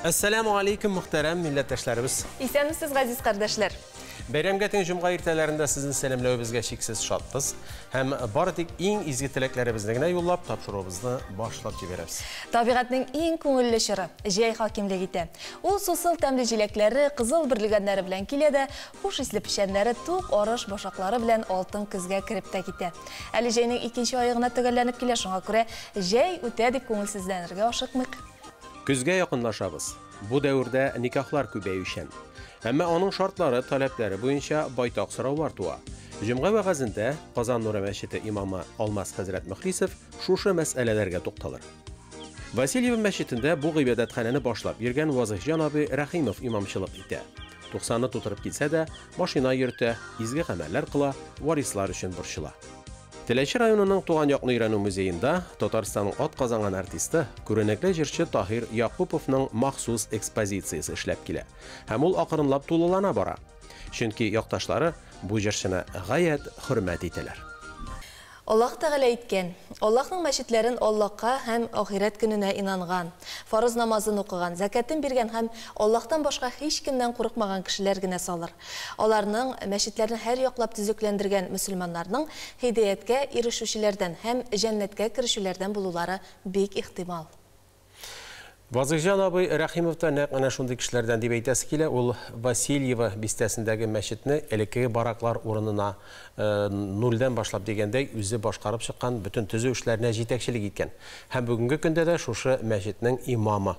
Әссәләмү алейкум, мөхтәрәм милләттәшләребез. Исәнмесез, газиз кардәшләр. Бәйрәмгә тиң җомга иртәләрендә сезне сәламләвебезгә чиксез шатбыз һәм бары тик иң изге теләкләребезне генә юллап, тапшыруыбызны башлап җибәрәбез. Табигатьнең иң күңелле чоры җәй хакимлек итә. Ул сусыл тәмле җиләкләре, кызыл бөрлегәннәре белән килә дә, хуш исле печәннәре, тук арыш башаклары белән алтын көзгә кереп тә китә. Әле җәйнең икенче ае гына төгәлләнеп килә, шуңа күрә җәй үтә дип күңелсезләнергә ашыкмыйк. Көзгә якынлашабыз. Бу дәвердә никахлар күбәючән. Әмма аның шартлары, таләпләре буенча байтак сораулар туа. Җомга вәгазендә Казан Нуры мәчете имамы Алмаз хәзрәт Мөхлисов шушы мәсьәләләргә тукталыр. Васильево мәчетендә бу гыйбадәтханәне башлап йөргән Вазыйхҗан абый Рәхимов имамчылык итә. 90-ны тутырып килсә дә, машина йөртә, изге гамәлләр кыла, варислар өчен борчыла. Теләче районының туган якны өйрәнү музеенда Татарстанның атказанган артисты, күренекле җырчы Таһир Якуповның махсус экспозициясе эшләп килә. Һәм ул акрынлап тулылана бара. Чөнки якташлары бу җырчыны гаять хөрмәт итәләр. Аллаһ Тәгалә әйткән: Аллаһның мәчетләрен Аллаһка һәм ахирәт көненә инанган, фарыз намазын укыган, зәкятен биргән һәм Аллаһтан башка һичкемнән курыкмаган кешеләр генә салыр. Аларның, мәчетләрне һәр яклап төзекләндергән мөселманнарның һидаяткә ирешүчеләрдән һәм җәннәткә керүчеләрдән булулары бик ихтимал. Вазыйхҗан абый Рәхимов та нәкъ менә шундый кешеләрдән дип әйтәсе килә. Ул Васильево бистәсендәге мәчетне элеккеге бараклар урынына нульдән башлап дигәндәй үзе башкарып чыккан, бөтен төзү эшләренә җитәкчелек иткән. Һәм бүгенге көндә дә шушы мәчетнең имамы.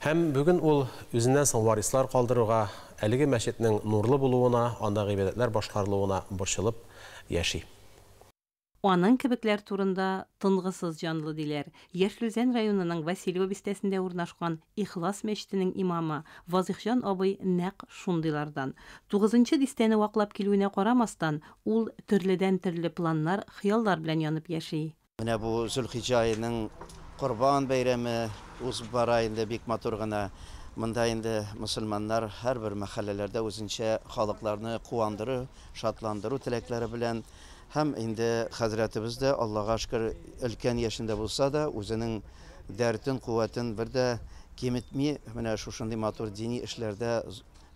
Һәм бүген ул үзеннән соң варислар калдыруга, әлеге мәчетнең нурлы булуына, анда гыйбадәтләр башкарылуына борчылып яши. Аның кебекләр турында тынгысыз җанлы диләр. Яшел Үзән районының Васильево бистәсендә урнашкан Ихлас мәчетенең имамы Вазыйхҗан абый нәкъ шундыйлардан. Тугызынчы дистәне ваклап килүенә карамастан, ул төрледән-төрле планнар, хыяллар белән янып яши. Менә бу Зөлхиҗә аеның Корбан бәйрәме узып бара инде бик матур гына. Монда инде мөселманнар һәрбер мәхәлләләрдә үзенчә халыкларны куандыру, шатландыру теләкләре белән. Һәм инде хәзрәтебез дә, Аллага шөкер, өлкән яшендә булса да, үзенең дәртен, куәтен бер дә киметми, менә шушындый матур дини эшләрдә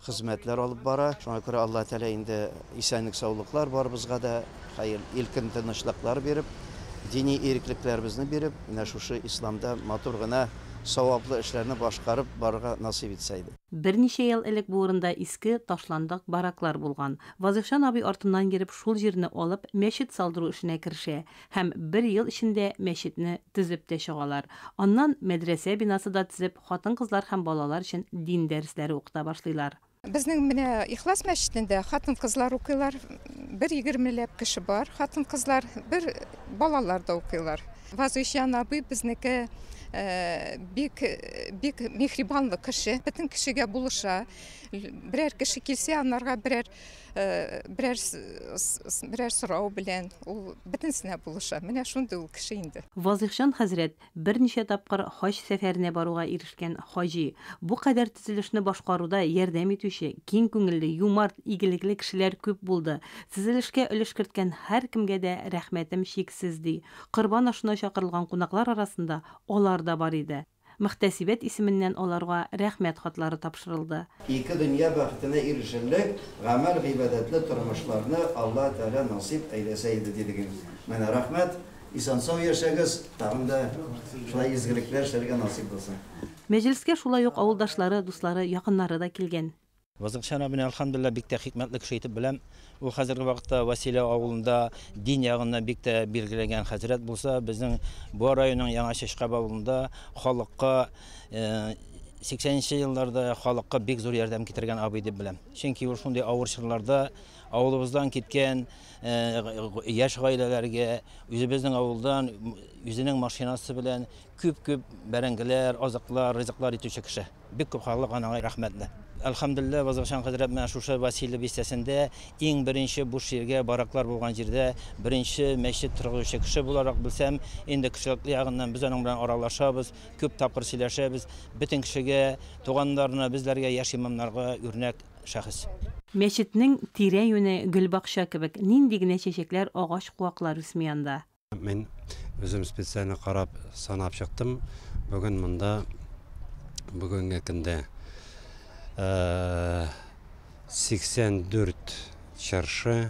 хезмәтләр алып бара. Шуңа күрә Аллаһ Тәгалә инде исәнлек-саулыклар барыбызга да, хәер, илкен тынычлыклар биреп, дини иреклекләребезне биреп, менә шушы исламда матур гына саваплы эшләрне башкарып барырга насыйп итсә иде. Берничә ел элек бу урында иске, ташландык бараклар булган. Вазыйхҗан абый артыннан йөреп, шул җирне алып, мәчет салдыру эшенә керешә һәм бер ел эчендә мәчетне төзеп тә чыгалар. Аннан мәдрәсә бинасы да төзеп, хатын-кызлар һәм балалар өчен дин дәресләре укыта башлыйлар. Безнең менә Ихлас мәчетендә хатын-кызлар укыйлар, бер егермеләп кеше бар, хатын-кызлар, бер балалар да укыйлар. Вазыйхҗан абый безнеке бик, бик миһрибанлы кеше, бөтен кешегә булыша. Берәр кеше килсә, анарга берәр, берәр, берәр сорау белән ул бөтенсенә булыша. Менә шундый ул кеше инде. Вазыйхҗан хәзрәт берничә тапкыр хаҗ сәфәренә баруга ирешкән хаҗи. Бу кадәр төзелешне башкаруда ярдәм итүче, киң күңелле, юмарт, игелекле кешеләр күп булды. Төзелешкә өлеш керткән һәркемгә дә рәхмәтем чиксез, ди. Корбан ашына чакырылган кунаклар арасында алар да бар иде. Мөхтәсибәт исеменнән аларга рәхмәт хатлары тапшырылды. Ике дөнья бәхетенә ирешерлек гамәл-гыйбадәтле тормышларны Аллаһ Тәгалә насыйп әйләсә иде, дидек инде. Менә рәхмәт, исән-сау яшәгез, тагын да шулай изгелекләр эшләргә насыйп булсын. Мәҗлескә шулай ук авылдашлары, дуслары, якыннары да килгән. Вазыйхҗан абыйны, әлхәмдүлилләһ, бик тә хикмәтле кеше итеп беләм. Ул хәзерге вакытта Василия авылында дин ягыннан бик тә билгеләнгән хәзрәт булса, безнең Буа районының Яңа Чәчкаб авылында халыкка сиксәненче елларда халыкка бик зур ярдәм китергән абый дип беләм. Чөнки ул шундый авыр чорларда авылыбыздан киткән яшь гаиләләргә үзебезнең авылдан үзенең машинасы белән күп-күп бәрәңгеләр, азыклар, ризыклар итүче кеше. Бик күп халык анаңа рәхмәтле. Әлхәмдүлилләһ, Вазыйхҗан хәзрәт менә шушы Василий бистәсендә иң беренче буш җиргә, бараклар булган җирдә беренче мәчет торгызучы кеше буларак белсәм, инде кешелекле ягыннан без аның белән аралашабыз, күп тапкыр сөйләшәбез. Бөтен кешегә, туганнарына, безләргә, яшь имамнарга үрнәк шәхес. Мәчетнең тирә-юне гөлбакча кебек, нинди генә чәчәкләр, агач-куаклар үсми анда. Мин үзем специально карап, санап чыктым. Бүген монда Бүгенге көндә 84 чыршы,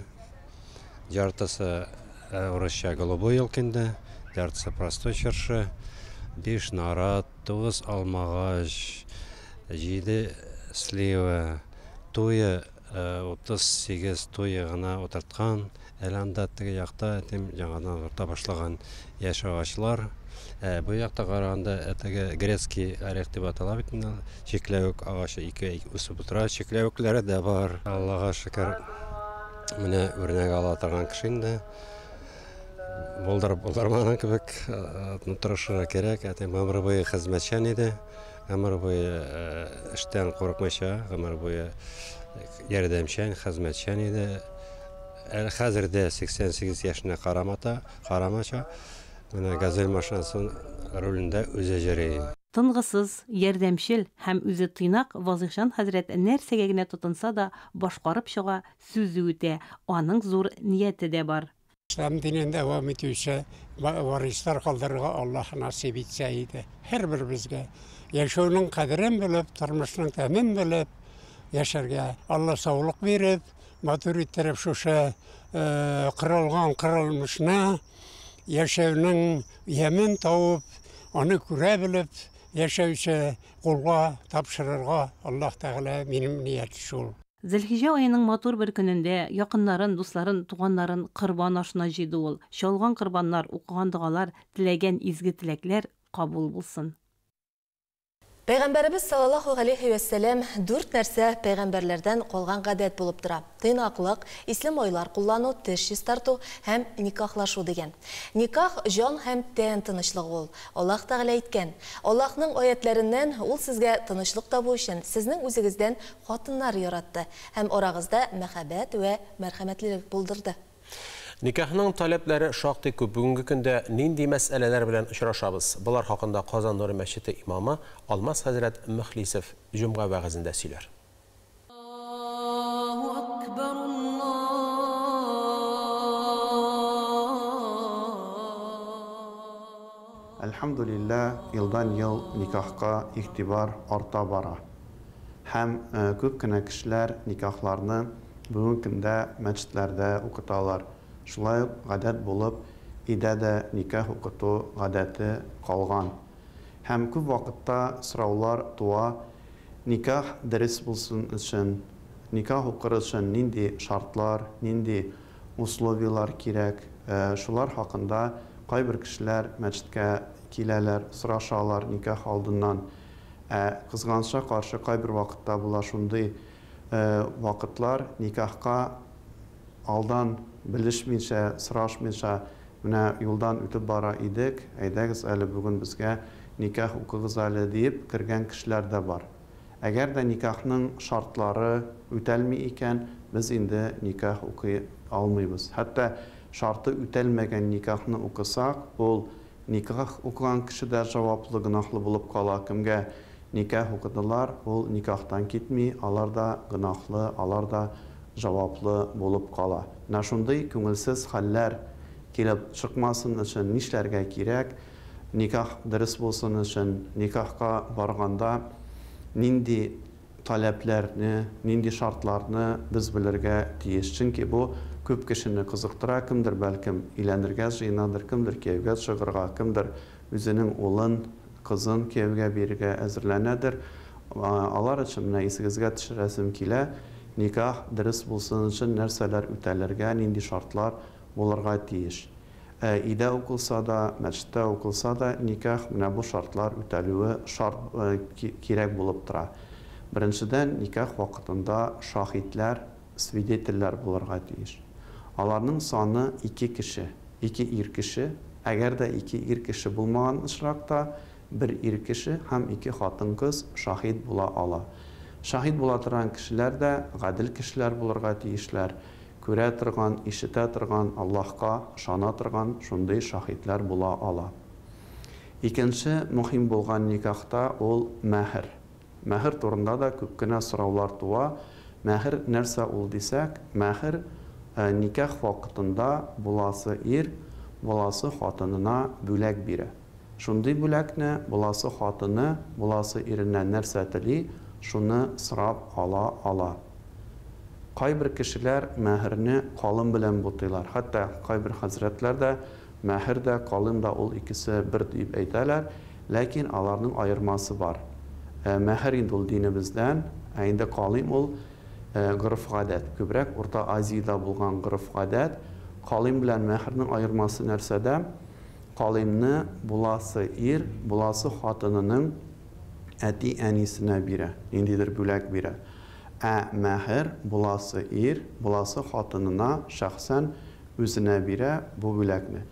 яртысы урысча голубой елка инде, яртысы простой чыршы, 5 нарат, 9 алмагач, 7 слива, туя 38 туя гына утырткан, әле анда теге якта әтем яңадан утырта башлаган яшь агачлар. Бу якта караганда теге грецкий орех дип атала бит инде, чикләвек агачы ике үсеп утыра, чикләвекләре дә бар. Аллага шөкер, менә үрнәк ала торган кеше инде. Булдырып булдырмаган кебек тырышырга кирәк. Әтем гомер буе хезмәтчән иде. Гомер буе эштән курыкмыйча, гомер буе ярдәмчән, хезмәтчән иде. Әле хәзер дә 88 яшенә карамача, менә газель машинасын рулендә үзе йөри. Тынгысыз, ярдәмчел һәм үзе тыйнак Вазыйхҗан хәзрәт нәрсәгә генә тотынса да башкарып чыга, сүзе үтә. Аның зур нияте дә бар. Ислам динен дәвам итүче варислар калдырырга Аллаһ насыйп итсә иде. Һәрберебезгә яшәүнең кадерен белеп, тормышның тәмен белеп яшәргә Алла саулык биреп, матур иттереп шушы кырылган кырылмышны яшәүнең ямен табып, аны күрә белеп яшәүче кулга тапшырырга Аллаһ Тәгалә минем ният шул. Зөлхиҗә аеның матур бер көнендә якыннарын, дусларын, туганнарын корбан ашына җыйды ул. Чалган корбаннар, укыган догалар, теләгән изге теләкләр кабул булсын. Пәйгамбәребез саллаллаһу алейхи вә сәлләм дүрт нәрсә пәйгамбәрләрдән калган гадәт булып тора. Тыйнаклык, исле майлар куллану, теш чистарту һәм никахлашу дигән. Никах җан һәм тән тынычлыгы ул. Аллаһ Тәгалә әйткән: Аллаһның аятләреннән ул сезгә тынычлык табу өчен сезнең үзегездән хатыннар яратты һәм арагызда мәхәббәт вә мәрхәмәтлелек булдырды. Никахның таләпләре шактый күп. Бүгенге көндә нинди мәсьәләләр белән очрашабыз? Болар хакында Казан Нуры мәчете имамы Алмаз хәзрәт Мөхлисов җомга вәгазендә сөйләр. Әлхәмдүлилләһ, елдан ел никахка игътибар арта бара. Һәм күп кенә кешеләр никахларны бүгенге көндә мәчетләрдә укыталар. Шулай ук гадәт булып, өйдә дә никах укыту гадәте калган. Һәм күп вакытта сораулар туа: никах дөрес булсын өчен, никах укыр өчен нинди шартлар, нинди условиялар кирәк? Шулар хакында кайбер кешеләр мәчеткә киләләр, сорашалар никах алдыннан. Кызганычка каршы кайбер вакытта була шундый вакытлар, никахка алдан белешмичә, сорашмыйча, менә юлдан үтеп бара идек, әйдәгез әле бүген безгә никах укыгыз әле диеп кергән кешеләр дә бар. Әгәр дә никахның шартлары үтәлми икән, без инде никах укый алмыйбыз. Хәтта шарты үтәлмәгән никахны укысак, ул никах укыган кеше дә җаваплы, гөнаһлы булып кала. Кемгә никах укыдылар, ул никахтан китми, алар да гөнаһлы, алар да җаваплы булып кала. Менә шундый күңелсез хәлләр килеп чыкмасын өчен нишләргә кирәк? Никах дөрес булсын өчен, никахка барганда нинди таләпләрне, нинди шартларны без белергә тиеш? Чөнки бу күп кешене кызыктыра, кемдер бәлкем өйләнергә җыенадыр, кемдер кияүгә чыгарга, кемдер үзенең улын, кызын кияүгә бирергә әзерләнәдер. Алар өчен менә исегезгә төшерәсем килә, никах дөрес булсын өчен нәрсәләр үтәлергә, нинди шартлар булырга тиеш. Өйдә укылса да, мәчеттә укылса да, никах менә бу шартлар үтәлүе шарт кирәк булып тора. Беренчедән, никах вакытында шаһитләр, свидетельләр булырга тиеш. Аларның саны 2 кеше, 2 ир кеше. Әгәр дә 2 ир кеше булмаган очракта, 1 ир кеше һәм 2 хатын-кыз шаһит була ала. Шаһит була торган кешеләр дә гадел кешеләр булырга тиешләр. Күрә торган, ишетә торган, Аллаһка ышана торган шундый шаһитләр була ала. Икенче мөһим булган никахта ул мәһер. Мәһер турында да күп кенә сораулар туа. Мәһер нәрсә ул дисәк, мәһер никах вакытында буласы ир, буласы хатынына бүләк бирә. Шундый бүләкне буласы хатыны буласы иреннән нәрсә тели, шуны сорап ала ала. Кайбер кешеләр мәһерне калым белән бутыйлар. Хәтта кайбер хәзрәтләр дә мәһер дә, калым да ул икесе бер дип әйтәләр, ләкин аларның аермасы бар. Мәһер инде ул динебездән, ә инде калым ул гореф-гадәт. Күбрәк Урта Азиядә булган гореф-гадәт. Калым белән мәһернең аермасы нәрсәдә? Калымны буласы ир, буласы хатынының әти-әнисенә бирә, ниндидер бүләк бирә. Ә мәһер буласы ир, буласы хатынына шәхсән үзенә бирә бу бүләкне.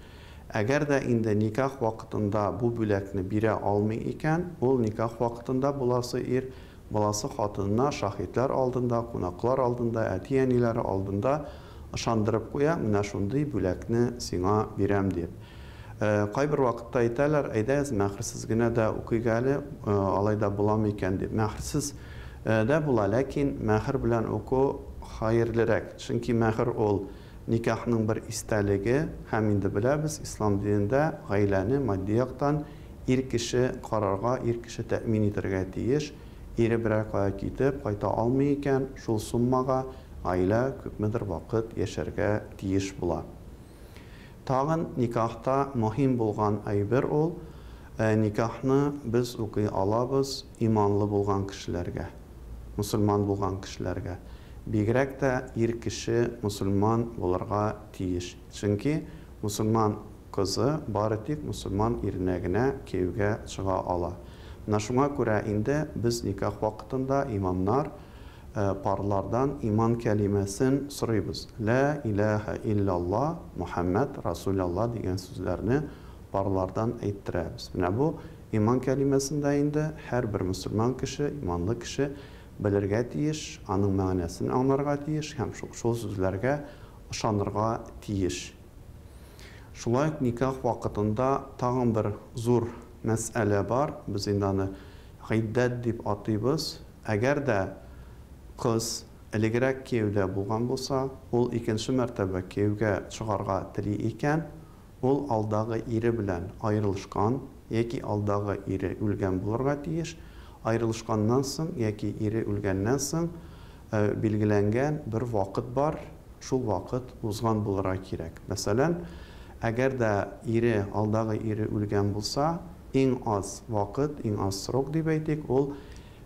Әгәр дә инде никах вакытында бу бүләкне бирә алмый икән, ул никах вакытында буласы ир, буласы хатынына шаһитлар алдында, кунаклар алдында, әти-әниләре алдында ышандырып куя, менә шундый бүләкне сиңа бирәм дип. Кайбер вакытта әйтәләр, әйдәгез, мәһерсез генә дә укыйк әле, алай да буламы икән дип. Мәһерсез дә була, ләкин мәһер белән уку хәерлерәк. Чөнки мәһер ул никахның бер истәлеге, һәм инде беләбез, ислам динендә гаиләне матди яктан ир кеше карарга, ир кеше тәэмин итәргә тиеш. Ире берәр кая китеп кайта алмый икән, шул суммага гаилә күпмедер вакыт яшәргә тиеш була. Тагын никахта мөһим булган әйбер ул, никахны без укый алабыз иманлы булган кешеләргә, мусульман булган кешеләргә. Бигрәк тә ир кеше мусульман булырга тиеш. Чөнки мусульман кызы бары тик мусульман иренә генә кияүгә чыга ала. Менә шуңа күрә инде без никах вакытында имамнар парлардан иман кәлимәсен сорыйбыз. Ла илаһа иллалла, Мухаммад Расулалла дигән сүзләрне парлардан әйттерәбез. Менә бу иман кәлимәсен дә инде һәрбер мусульман кеше, иманлы кеше белергә тиеш, аның мәгънәсен аңларга тиеш һәм шул сүзләргә ышанырга тиеш. Шулай ук никах вакытында тагын бер зур мәсьәлә бар. Без инде аны гыйддәт дип атыйбыз. Әгәр дә кыз элегрәк кияүдә булган булса, ул икенче мәртәбә кияүгә чыгарга тели икән, ул алдагы ире белән аерылышкан яки алдагы ире үлгән булырга тиеш. Аерылышканнан соң яки ире үлгәннән соң билгеләнгән бер вакыт бар, шул вакыт узган булырга кирәк. Мәсәлән, әгәр дә ире, алдагы ире үлгән булса, иң аз вакыт, иң аз срок дип әйтик, ул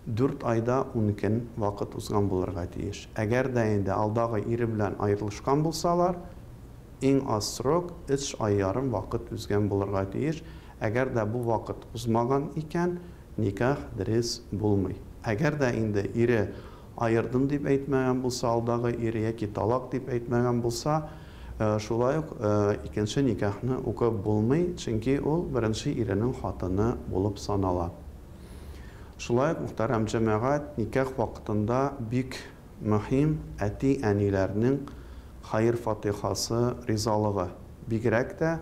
4 айда 10 көн вакыт узган булырга тиеш. Әгәр дә инде алдагы ире белән аерылышкан булсалар, иң аз срок 3 ай ярым вакыт узган булырга тиеш. Әгәр дә бу вакыт узмаган икән, никах дөрес булмый. Әгәр дә инде ире айырдым дип әйтмәгән булса, алдагы ире яки талак дип әйтмәгән булса, шулай ук икенче никахны укып булмый, чөнки ул беренче иренең хатыны булып санала. Шулай ук, мөхтәрәм җәмәгать, никах вакытында бик мөһим әти-әниләрнең хәер-фатихасы, ризалыгы. Бигрәк тә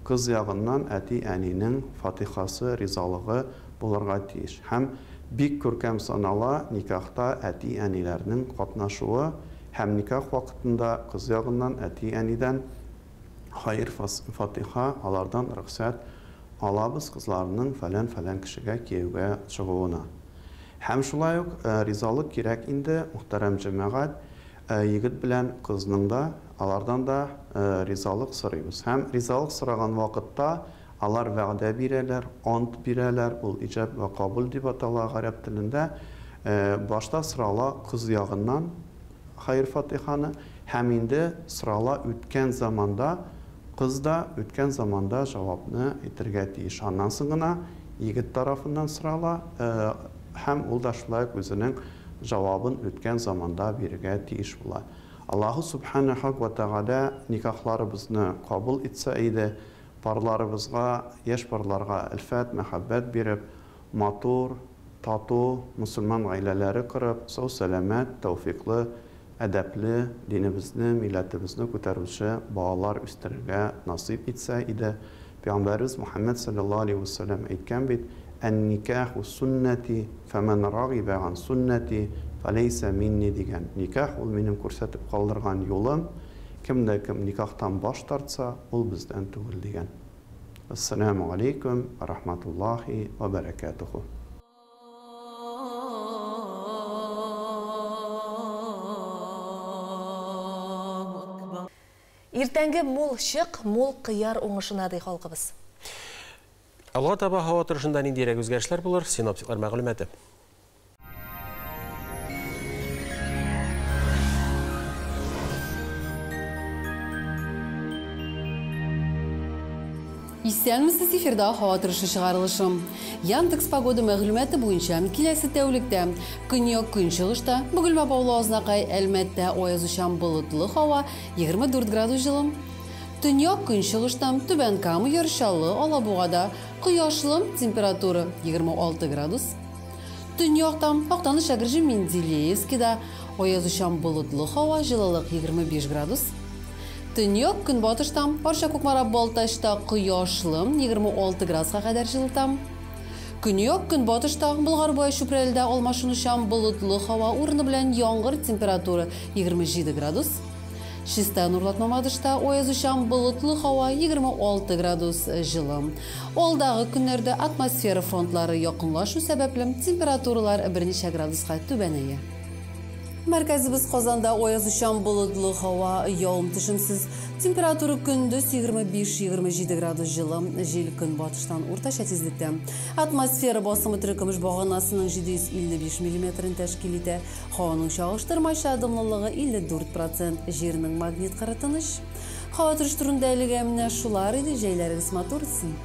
кыз ягыннан әти-әнинең фатихасы, ризалыгы булырга тиеш. Һәм бик күркәм санала никахта әти-әниләрнең катнашуы һәм никах вакытында кыз ягыннан әти-әнидән хәер-фатиха, алардан рөхсәт алабыз кызларының фәлән-фәлән кешегә кияүгә чыгуына. Һәм шулай ук ризалык кирәк инде, мөхтәрәм җәмәгать, егет белән кызның да, алардан да ризалык сорыйбыз. Һәм ризалык сораган вакытта алар вәгъдә бирәләр, ант бирәләр, ул иҗаб вә кабул дип атала гарәп телендә. Башта сорала кыз ягыннан хәер-фатиханы, һәм инде сорала үткән заманда, кыз да үткән заманда җавапны әйтергә тиеш. Аннан соң гына егет тарафыннан сорала, һәм ул да шулай ук үзенең җавабын үткән заманда бирергә тиеш була. Аллаһу субханаһу ва тааля никахларыбызны кабул итсә иде, парларыбызга, яшь парларга әлфәт, мәхәббәт биреп, матур, тату мусульман гаиләләре корып, сау-сәламәт, тәүфиклы, әдәпле динебезне, милләтебезне күтәрүче балалар үстерергә насыйп итсә иде. Пәйгамбәребез Мухаммад саллаллаһу алейхи ва саллям әйткән бит: "Ан-никаху суннати, фаман рагиба ан суннати, фалейса минни" дигән. Никах ул минем күрсәтеп калдырган юлым. Кем дә кем никахтан баш тартса, ул бездән түгел дигән. Вәссәламү галәйкүм вә рахматуллаһи вә бәрәкәтүһү. Иртәнге мул чык, мул кыяр уңышына, ди халкыбыз. Алга таба һава торышында ниндирәк үзгәрешләр булыр, синоптиклар мәгълүматы. Исәнмесез, эфирда һава торышы чыгарылышы. Яндекс Погода мәгълүматы буенча киләсе тәүлектә көньяк-көнчыгышта, Бөгелмә, Баулы, Азнакай, Әлмәттә аязучан болытлы һава 24 градус җылы. Төньяк-көнчыгышта Түбән Кама, Яр Чаллы, Алабугада кояшлы, температура 26 градус. Төньякта Актаныш, Әгерҗе, Менделеевскида аязучан болытлы һава, җылылык 25 градус. Төньяк көнбатышта Арча, Кукмара, Балтачта кояшлы, 26 градуска кадәр җылыта. Көньяк көнбатышта Болгар, Буа, Чүпрәледә алмашынучан болытлы һава, урыны белән яңгыр, температура 27 градус. Чистай, Нурлат, Мамадышта аязучан болытлы һава, 26 градус җылы. Алдагы көннәрдә атмосфера фронтлары якынлашу сәбәпле температуралар берничә градуска түбәнәя. Мәркәзебез Казанда аязучан болытлы һава, явым-төшемсез. Температура көндез 25-27 градус җылы, җил көнбатыштан уртача тизлектә. Атмосфера басымы терекөмеш баганасының 755 миллиметрын тәшкил итә. Һаваның чагыштырмача дымлылыгы 54 процент, җирнең магнит кыры тыныч. Һава торышы турында әлегә менә шулар иде. Җәйләрегез матур үтсен.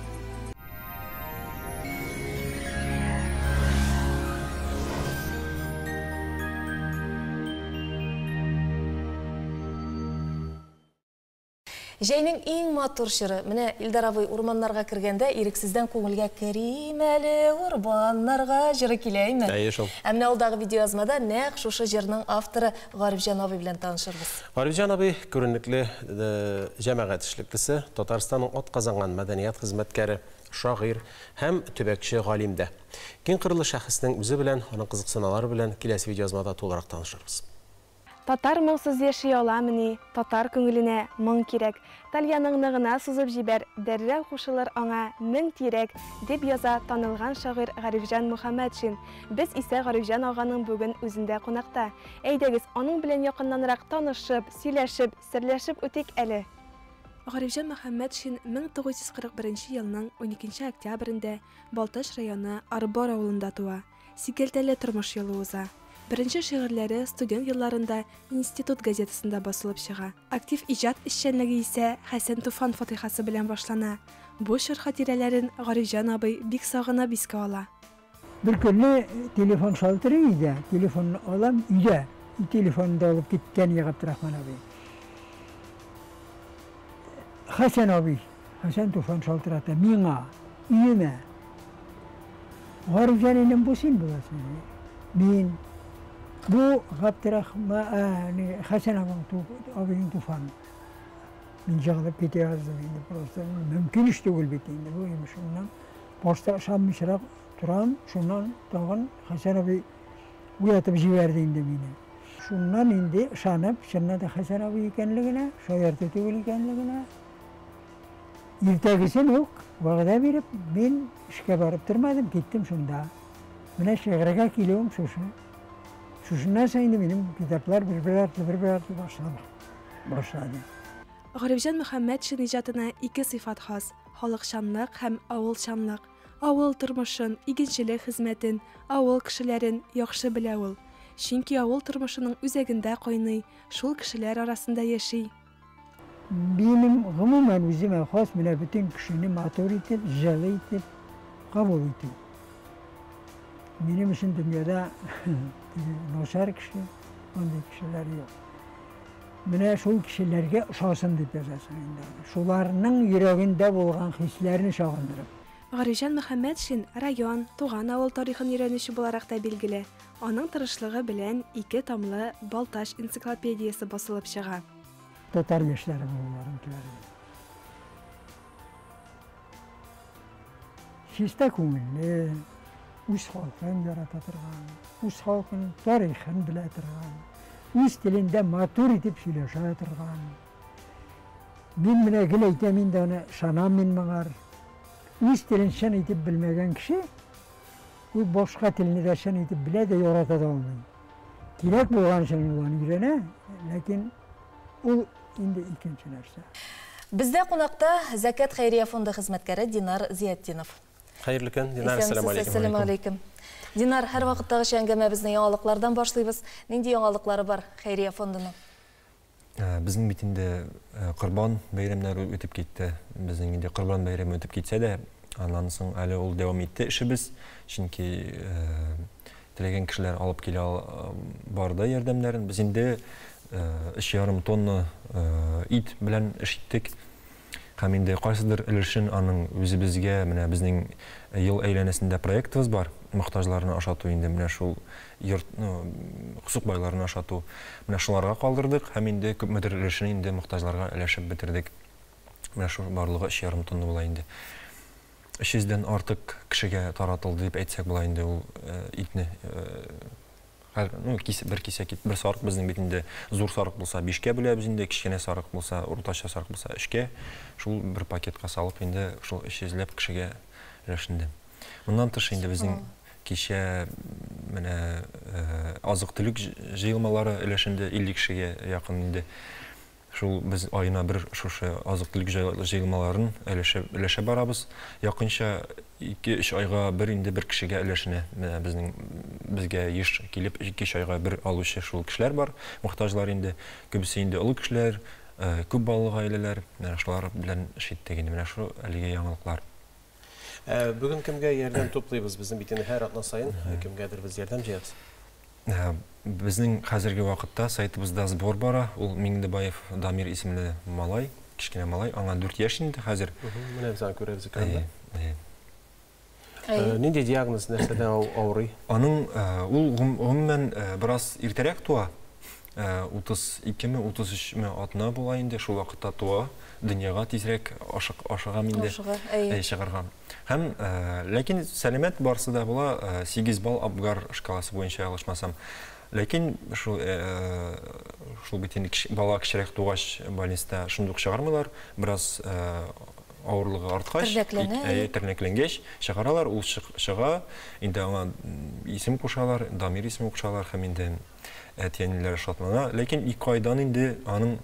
Җәйнең иң матур чоры. Менә Илдар абый урманнарга кергәндә ирексездән күңелгә керим әле урманнарга җыры килә, әйме? Әйе шул. Ә менә алдагы видеоязмада нәкъ шушы җырның авторы Гарифҗан абый белән танышырбыз. Гарифҗан абый күренекле җәмәгать эшлеклесе, Татарстанның атказанган мәдәният хезмәткәре, шагыйрь һәм төбәкче галим дә. Киң кырлы шәхеснең үзе белән, аның кызыксыналары белән киләсе видеоязмада тулырак танышырбыз. Татар моңсыз яши аламыни? Татар күңеленә моң кирәк. Тальяныңны гына сузып җибәр, дәррәү кушылыр аңа мең тирәк, дип яза танылган шагыйрь Гарифҗан Мөхәммәтшин. Без исә Гарифҗан аганың бүген үзендә кунакта. Әйдәгез, аның белән якыннанрак танышып, сөйләшеп, серләшеп үтик әле. Гарифҗан Мөхәммәтшин 1941 елның 12 октябрендә Балтач районы Арбор авылында туа. Сикәлтәле тормыш юлы уза. Беренче шигырьләре студент елларында институт газетасында басылып чыга. Актив иҗат эшчәнлеге исә Хәсән Туфан фатихасы белән башлана. Бу чор хатирәләрен Гарифҗан абый бик сагынып искә ала. Бер көнне телефон шалтырый өйдә, телефонны алам өйдә. Телефонны да алып киткән Габдрахман абый. Хәсән абый, Хәсән Туфан шалтырата миңа, өемә. Гарифҗан энем, бу син буласың. Мин бу Габдрахман Хәсән абыйның Туфан. Мин җыгылып китә яздым инде, просто мөмкин эш түгел бит инде бу. Шуннан башта ышанмыйчарак торам, шуннан тагын Хәсән абый уятып җибәрде инде мине. Шуннан инде ышанып, чыннан да Хәсән абый икәнлегенә, шаярту түгел икәнлегенә, иртәгесен үк вәгъдә биреп, мин эшкә барып тормадым, киттем шунда. Менә шигырьгә килүем шушы. Шушыннан соң инде минем китаплар бер-бер артлы, бер-бер артлы башлады. Гарифҗан Мөхәммәтшин иҗатына ике сыйфат хас: халыкчанлык һәм авылчанлык. Авыл тормышын, игенчелек хезмәтен, авыл кешеләрен яхшы белә ул. Чөнки авыл тормышының үзәгендә кайный, шул кешеләр арасында яши. Минем гомумән үземә хас менә бөтен кешене матур итеп, җылы итеп кабул итү. Минем өчен дөньяда начар кеше, андый кешеләр юк. Менә шул кешеләргә ошасын дип язасың инде. Шуларның йөрәгендә булган хисләрне чагындырып. Гарифҗан Мөхәммәтшин район, туган авыл тарихын өйрәнүче буларак та билгеле. Аның тырышлыгы белән ике томлы Балтач энциклопедиясе басылып чыга. Татар яшьләре булуларын теләдем. Чиста күңелле, үз халкын ярата торган, үз халкының тарихын белә торган, үз телендә матур итеп сөйләшә торган. Мин менә гел әйтәм инде аны, ышанам мин моңар. Үз телен чын итеп белмәгән кеше, ул башка телне дә чын итеп белә дә, ярата да алмый. Кирәк булган өчен ул аны өйрәнә, ләкин ул инде икенче нәрсә. Бездә кунакта Зәкят хәйрия фонды хезмәткәре Динар Зиятдинов. Хәерле көн, Динар, әссәламу алейкум. Әссәламу алейкум. Динар, һәрвакыттагыча әңгәмәбезне яңалыклардан башлыйбыз. Нинди яңалыклары бар хәйрия фондының? Безнең бит инде Корбан бәйрәмнәре үтеп китте. Безнең инде Корбан бәйрәме үтеп китсә дә, аннан соң әле ул дәвам итте эшебез. Чөнки теләгән кешеләр алып килә барды ярдәмнәрен. Без инде 3,5 тонна ит белән эш иттек. Һәм инде кайсыдыр өлешен аның үзебезгә, менә безнең ел әйләнәсендә проектыбыз бар, мохтаҗларны ашату инде менә шул йорт, ну, сукбайларны ашату. Менә шуларга калдырдык һәм инде күпмедер өлешен инде мохтаҗларга өләшеп бетердек. Менә шул барлыгы 3,5 тонна була инде. 300 дән артык кешегә таратылды дип әйтсәк була инде ул итне. Һәр, ну, кис, бер кисәк ит, бер сарык безнең бит инде зур сарык булса бишкә бүләбез инде, кечкенә сарык булса, уртача сарык булса өчкә. Шул бер пакетка салып инде шул 300 ләп кешегә өләшенде. Моннан тыш инде безнең кичә менә азык-төлек җыелмалары өләшенде 50 кешегә якын инде. Шул без аена бер шушы азык-төлек җыелмаларын өләшә, өләшә барабыз. Якынча 2-3 айга бер инде бер кешегә өләшенә. Менә безнең безгә еш килеп 2-3 айга бер алучы шул кешеләр бар, мохтаҗлар инде. Күбесе инде олы кешеләр, күп балалы гаиләләр. Менә шулар белән эш иттек инде. Менә шул әлеге яңалыклар. Бүген кемгә ярдәм туплыйбыз? Безнең бит инде һәр атна саен кемгәдер без ярдәм җыябыз. Безнең хәзерге вакытта сайтыбызда сбор бара. Ул Миңлебаев Дамир исемле малай, кечкенә малай, аңа 4 яшь инде хәзер. Менә без аны күрәбез экранда. Нинди диагноз, нәрсәдән авырый? Аның ул гомумән бераз иртәрәк туа. 32-ме, 33-ме атна була инде, шул вакытта туа. Дөньяга тизрәк ашыгам инде. Ашыга, әйе. Чыгарга. Һәм ләкин сәламәт барсы да була, 8 балл Апгар шкаласы буенча ялгышмасам. Ләкин шул шул бит инде бала кечерәк тугач больниста шундук чыгармыйлар, бераз авырлыгы арткач, тернәкләнгәч чыгаралар, ул чыга, инде аңа исем кушалар, Дамир исеме кушалар һәм инде әти-әниләре шатлана. Ләкин 2 айдан инде аның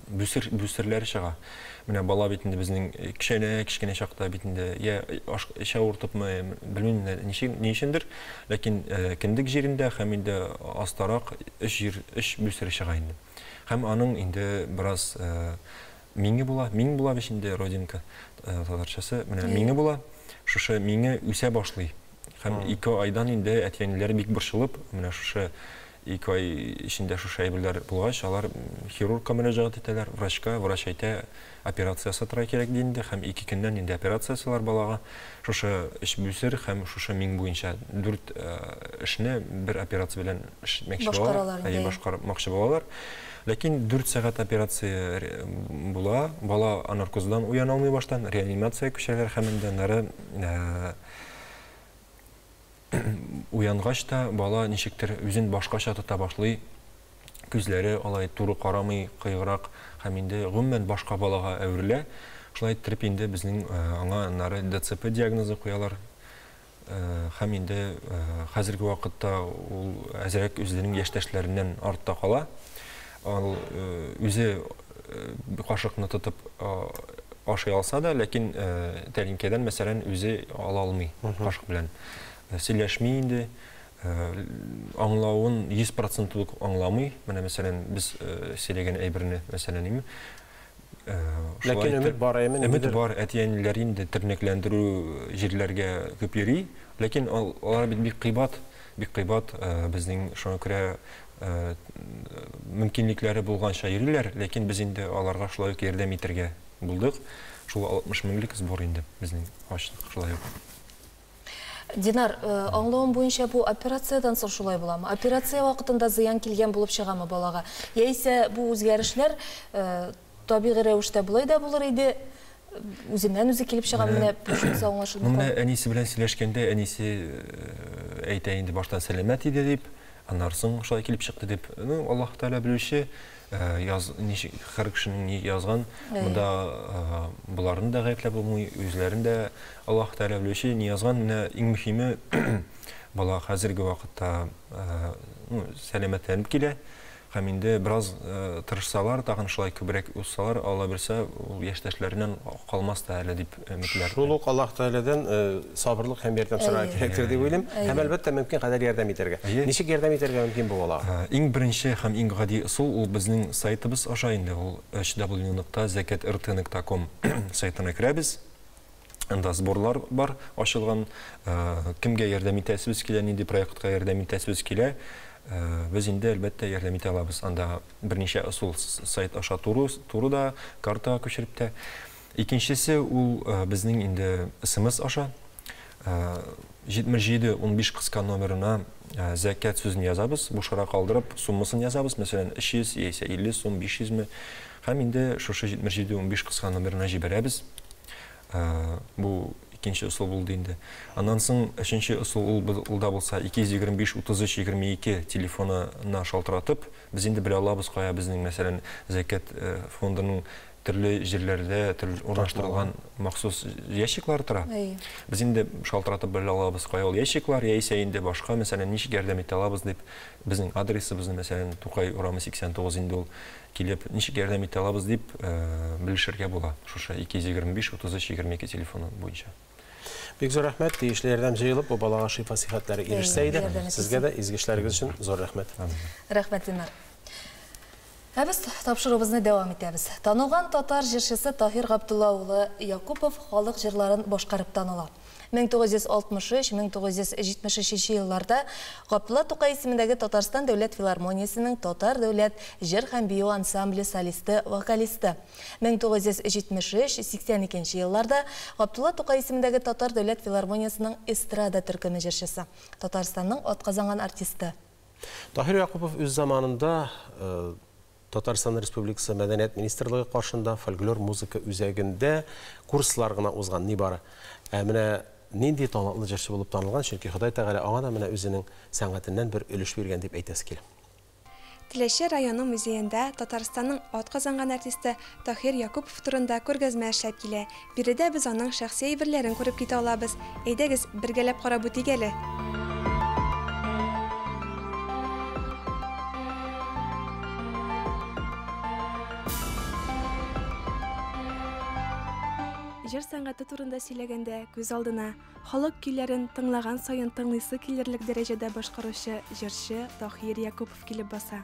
бүсер, бүсерләре чыга. Менә бала бит инде безнең кечкенә, кечкенә чакта бит инде я эчә авыртыпмы, белмим ничек, ни өчендер, ләкин кендек җирендә һәм инде астарак өч җир, өч бүсере чыга инде. Һәм аның инде бераз миңе була, миң була бит инде родинка татарчасы, менә миңе була. Шушы миңе үсә башлый. Һәм 2 айдан инде әти-әниләре бик борчылып, менә шушы 2 ай эчендә шушы әйберләр булгач, алар хирургка мөрәҗәгать итәләр, врачка, врач әйтә, операция ясатырга кирәк ди инде, һәм 2 көннән инде операция ясалар балага. Шушы өч бүсер һәм шушы миң буенча 4 эшне бер операция белән эш итмәкче булалар, әйе, башкармакчы булалар. Ләкин 4 сәгать операция була, бала наркоздан уяна алмый баштан, реанимация күчәләр һәм инде аннары уянгач та бала ничектер үзен башкача тота башлый, күзләре алай туры карамый, кыйгырак һәм инде гомумән башка балага әверелә. Шулай иттереп инде безнең аңа аннары ДЦП диагнозы куялар. Һәм инде хәзерге вакытта ул әзрәк үзенең яшьтәшләреннән артта кала. Ул үзе кашыкны тотып ашый алса да, ләкин тәлинкәдән, мәсәлән, үзе ала алмый кашык белән. Сөйләшми инде, аңлавын 100% үк аңламый. Менә, мәсәлән, без сөйләгән әйберне, мәсәлән, име? Ләкин өмет бар, әйме? Өмет бар, әти-әниләр инде тернәкләндерү җирләргә күп йөри, ләкин алар бит бик кыйбат, бик кыйбат, безнең шуңа күрә мөмкинлекләре булганча йөриләр, ләкин без инде аларга шулай ук ярдәм итәргә булдык. Шул 60 меңлек сбор инде безнең ачтык шулай ук. Динар, аңлавым буенча бу операциядән соң шулай буламы? Операция вакытында зыян килгән булып чыгамы балага? Яисә бу үзгәрешләр табигый рәвештә болай да булыр иде, үзеннән үзе килеп чыга, менә шунысы аңлашылмый. Менә әнисе белән сөйләшкәндә әнисе әйтә инде баштан сәламәт иде дип, Аннары соң шулай килеп чыкты дип. Ну, Аллаһ Тәгалә белүче, яз, ничек һәр кешенең ни язган, монда боларны да гаепләп булмый, үзләрен дә Аллаһ Тәгалә белүче ни язган. Менә иң мөһиме бала хәзерге вакытта ну, сәламәтләнеп килә. Һәм инде бераз тырышсалар, тагын шулай күбрәк узсалар, Алла бирсә, ул яшьтәшләреннән калмас та әле дип өметләр. Шул ук Аллаһ Тәгаләдән сабырлык һәм ярдәм сорарга кирәктер дип уйлыйм. Һәм, әлбәттә, мөмкин кадәр ярдәм итәргә. Ничек ярдәм итәргә мөмкин бу балага? Иң беренче һәм иң гади ысул ул безнең сайтыбыз аша инде, ул www.zekatrt.com сайтына керәбез. Анда сборлар бар ачылган. Кемгә ярдәм итәсебез килә, нинди проектка ярдәм итәсебез килә, без инде әлбәттә ярдәм итә алабыз. Анда берничә ысул сайт аша туры, туры да, картага күчереп тә. Икенчесе ул безнең инде смс аша 77 15 кыска номерына зәкят сүзен язабыз, бушара калдырып, суммасын язабыз, мәсәлән, 300 яисә 50 сум, 500 ме. Һәм инде шушы 77 15 кыска номерына җибәрәбез. Бу икенче ысул булды инде. Аннан соң өченче ысул ул, ул да булса 225 33 22 телефонына шалтыратып, без инде белә алабыз, кая безнең, мәсәлән, зәкят фондының төрле җирләрдә төрле урнаштырылган махсус ящиклар тора. Без инде шалтыратып белә алабыз, кая ул ящиклар, яисә инде башка, мәсәлән, ничек ярдәм итә алабыз дип, безнең адресыбызны, мәсәлән, Тукай урамы 89 инде ул, килеп, ничек ярдәм итә алабыз дип белешергә була шушы 225 33 22 телефоны буенча. Бик зур рәхмәт, тиешле ярдәм җыелып, бу балага шифа сихәтләре ирешсә иде. Сезгә дә изге эшләрегез өчен зур рәхмәт. Рәхмәт, Ленар. Ә без тапшыруыбызны дәвам итәбез. Танылган татар җырчысы Таһир Габдулла улы Якупов халык җырларын башкарып таныла. 1963-1973 елларда Габдулла Тукай исемендәге Татарстан дәүләт филармониясенең татар дәүләт җыр һәм бию ансамбле солисты, вокалисты. 1973-82 елларда Габдулла Тукай исемендәге Татар дәүләт филармониясенең эстрада төркеме җырчысы, Татарстанның атказанган артисты. Таһир Якупов үз заманында Татарстан Республикасы Мәдәният министрлыгы каршында фольклор музыка үзәгендә курслар гына узган нибары. Ә менә нинди талантлы җырчы булып танылган, чөнки Ходай Тәгалә аңа да менә үзенең сәнгатеннән бер өлеш биргән дип әйтәсе килә. Теләче районы музеенда Татарстанның атказанган артисты Таһир Якупов турында күргәзмә эшләп килә. Биредә без аның шәхси әйберләрен күреп китә алабыз. Әйдәгез, бергәләп карап үтик әле. Җыр сәнгате турында сөйләгәндә күз алдына халык көйләрен тыңлаган саен тыңлыйсы килерлек дәрәҗәдә башкаручы җырчы Таһир Якупов килеп баса.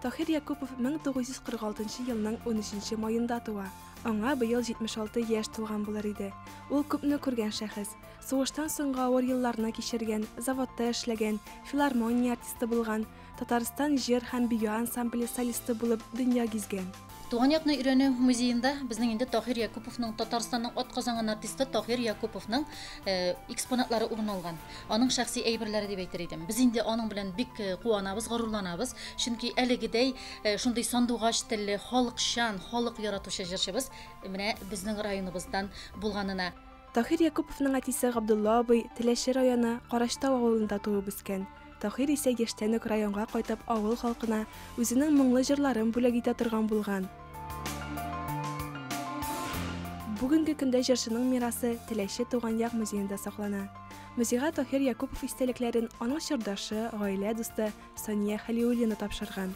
Таһир Якупов 1946 елның 13 маенда туа. Аңа быел 76 яшь тулган булыр иде. Ул күпне күргән шәхес. Сугыштан соңгы авыр елларны кичергән, заводта эшләгән, филармония артисты булган, Татарстан җыр һәм бию ансамбле солисты булып дөнья гизгән. Туган якны өйрәнү музеенда безнең инде Таһир Якуповның, Татарстанның атказанган артисты Таһир Якуповның экспонатлары урын алган. Аның шәхси әйберләре дип әйтер идем. Без инде аның белән бик куанабыз, горурланабыз. Чөнки әлегедәй шундый сандугач телле, халыкчан, халык яратучы җырчыбыз менә безнең районыбыздан булганына. Таһир Якуповның әтисе Габдулла абый Теләче районы Карачтау авылында туып үскән. Таһир исә яшьтән үк районга кайтып авыл халкына үзенең моңлы җырларын бүләк итә торган булган. Бүгенге көндә җырчының мирасы Теләче туган як музеенда саклана. Музейга Таһир Якупов истәлекләрен аның чордашы, гаилә дусты Сания Хәлиуллина тапшырган.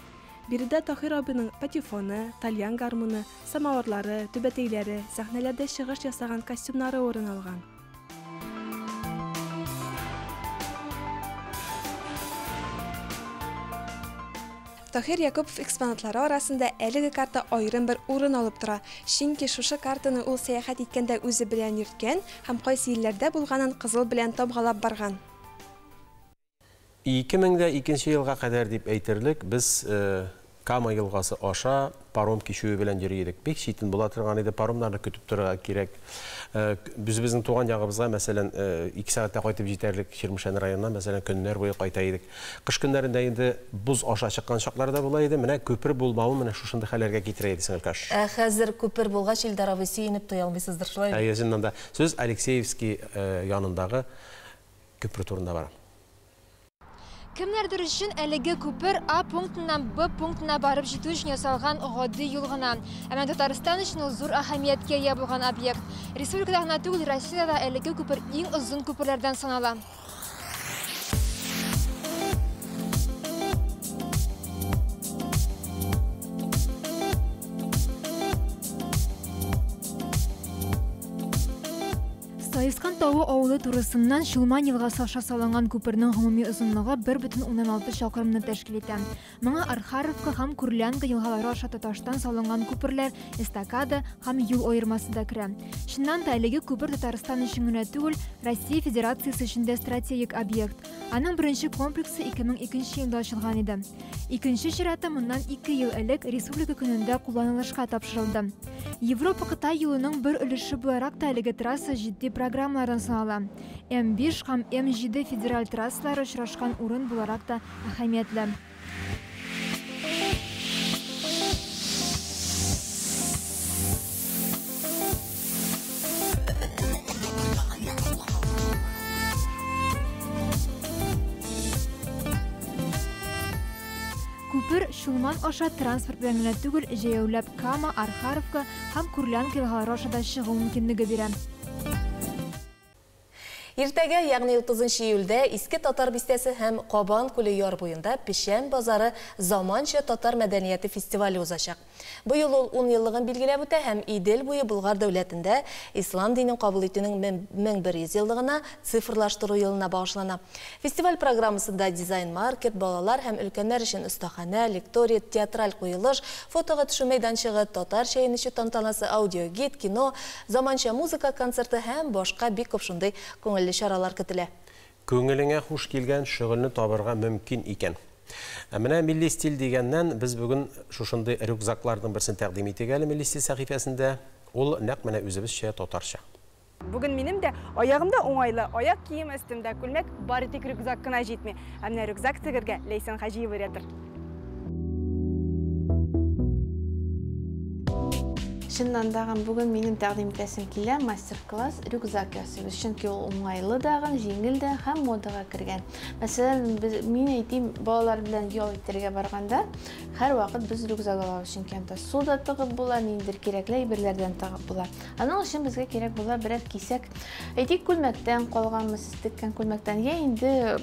Биредә Таһир абыйның патефоны, тальян гармуны, самавырлары, түбәтәйләре, сәхнәләрдә чыгыш ясаган костюмнары урын алган. Таһир Якупов экспонатлары арасында әлеге карта аерым бер урын алып тора. Чөнки шушы картаны ул сәяхәт иткәндә үзе белән йөрткән һәм кайсы илләрдә булганын кызыл белән тамгалап барган. 2002 елга кадәр дип әйтерлек без Кама елгасы аша паром кичүе белән йөри идек. Бик читен була торган иде, паромнарны көтеп торырга кирәк. Без безнең туган ягыбызга, мәсәлән, 2 сәгатьтә кайтып җитәрлек Чирмешән районына, мәсәлән, көннәр буе кайта идек. Кыш көннәрендә инде боз аша чыккан чаклар да була иде. Менә күпер булмавы менә шушындый хәлләргә китерә иде, сеңелкәш. Ә хәзер күпер булгач, Илдар абый, сөенеп туя алмыйсыздыр, шулай бит? Әйе, чыннан да. Сүз Алексеевский янындагы күпер турында бара. Кемнәрдер өчен әлеге күпер А пунктыннан Б пунктына барып җитү өчен ясалган гади юл гына. Ә менә Татарстан өчен ул зур әһәмияткә ия булган объект. Республикада гына түгел, Россиядә дә әлеге күпер иң озын күперләрдән санала. Саескан тавы авылы турысыннан Чулман елгасы аша салынган күпернең гомуми озынлыгы 1,6 чакрымны тәшкил итә. Моңа Архаровка һәм Курлянка елгалары аша тоташтан салынган күперләр, эстакада һәм юл аермасы да керә. Чыннан да, әлеге күпер Татарстан өчен генә түгел, Россия Федерациясе өчен дә стратегик объект. Аның беренче комплексы 2002 елда ачылган иде. Икенче чираты моннан ике ел элек Республика көнендә кулланылышка тапшырылды. Европа-Кытай юлының бер өлеше буларак та әлеге трасса җитди программалардан санала. М5 һәм М7 федераль трассалары очрашкан урын буларак та әһәмиятле. Күпер Чулман аша транспорт белән генә түгел, җәяүләп Кама, Архаровка һәм Курлянка елгалары аша да чыгу мөмкинлеге бирә. Иртәгә, ягъни 30 июльдә Иске Татар бистәсе һәм Кабан күле яр буенда Печән базары заманча татар мәдәнияте фестивале узачак. Быел ул 10 еллыгын билгеләп үтә һәм Идел буе Болгар дәүләтендә ислам динен кабул итүнең 1100 еллыгына, цифрлаштыру елына багышлана. Фестиваль программасында дизайн-маркет, балалар һәм өлкәннәр өчен остаханә, лекторий, театраль куелыш, фотога төшү мәйданчыгы, татар чәен эчү тантанасы, аудиогид, кино, заманча музыка концерты һәм башка бик күп шундый күңелле чаралар көтелә. Күңелеңә хуш килгән шөгыльне табырга мөмкин икән. Ә менә милли стиль дигәннән без бүген шушындый рюкзакларның берсен тәкъдим итик әле милли стиль сәхифәсендә. Ул нәкъ менә үзебезчә татарча. Бүген минем дә аягымда уңайлы аяк киеме, өстемдә күлмәк, бары тик рюкзак кына җитми. Ә менә рюкзак тегергә Ләйсән Хаҗиева өйрәтер. Чыннан дагын бүген минем тәкъдим итәсем килә мастер-класс рюкзак ясыйбыз. Чөнки ул уңайлы дагын, җиңел дә һәм модага кергән. Мәсәлән, без, мин әйтим, балалар белән ял итәргә барганда һәрвакыт без рюкзак алабыз, чөнки анда су да тыгып була, ниндидер кирәкле әйберләрдән тыгып була. Аның өчен безгә кирәк була берәр кисәк, әйтик, күлмәктән калганмы, сез теккән күлмәктән, я инде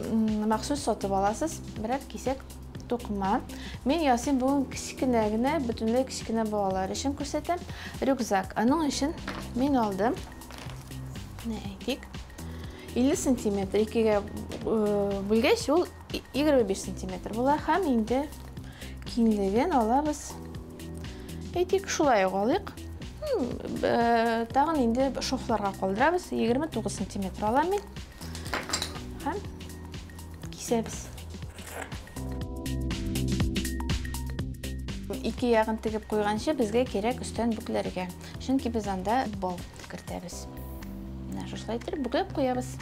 махсус сатып аласыз берәр кисәк тукыма. Мин ясыйм бүген кечкенә генә, бөтенләй кечкенә балалар өчен күрсәтәм. Рюкзак. Аның өчен мин алдым, менә әйтик, 50 сантиметр, икегә бүлгәч, ул 25 сантиметр була. Һәм инде киңлеген алабыз. Әйтик, шулай ук алыйк. Тагын инде шовларга калдырабыз. 29 сантиметр алам мин. Һәм кисәбез. Ике ягын тегеп куйганчы безгә кирәк өстән бүкләргә. Чөнки без анда бау кертәбез. Менә шушылай итеп бүкләп куябыз.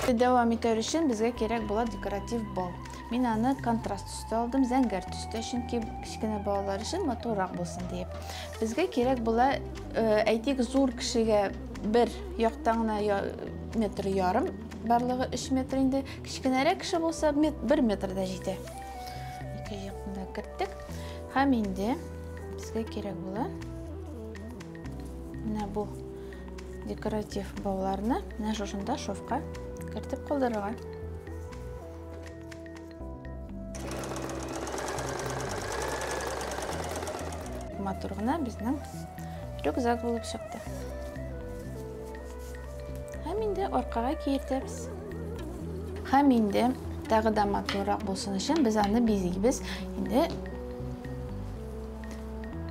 Дәвам итәр өчен безгә кирәк була декоратив бау. Мин аны контраст төстә алдым, зәңгәр төстә, чөнки кечкенә балалар өчен матуррак булсын диеп. Безгә кирәк була, әйтик, зур кешегә бер яктан гына метр ярым, барлыгы 3 метр инде. Кечкенәрәк кеше булса, 1 метр да җитә. Ике яктан да керттек. Һәм инде безгә кирәк була менә бу декоратив бауларны менә шушында шовка кертеп калдырырга. Матур гына безнең рюкзак булып чыкты. Һәм инде аркага киертәбез. Һәм инде тагы да матуррак булсын өчен без аны бизибез. Инде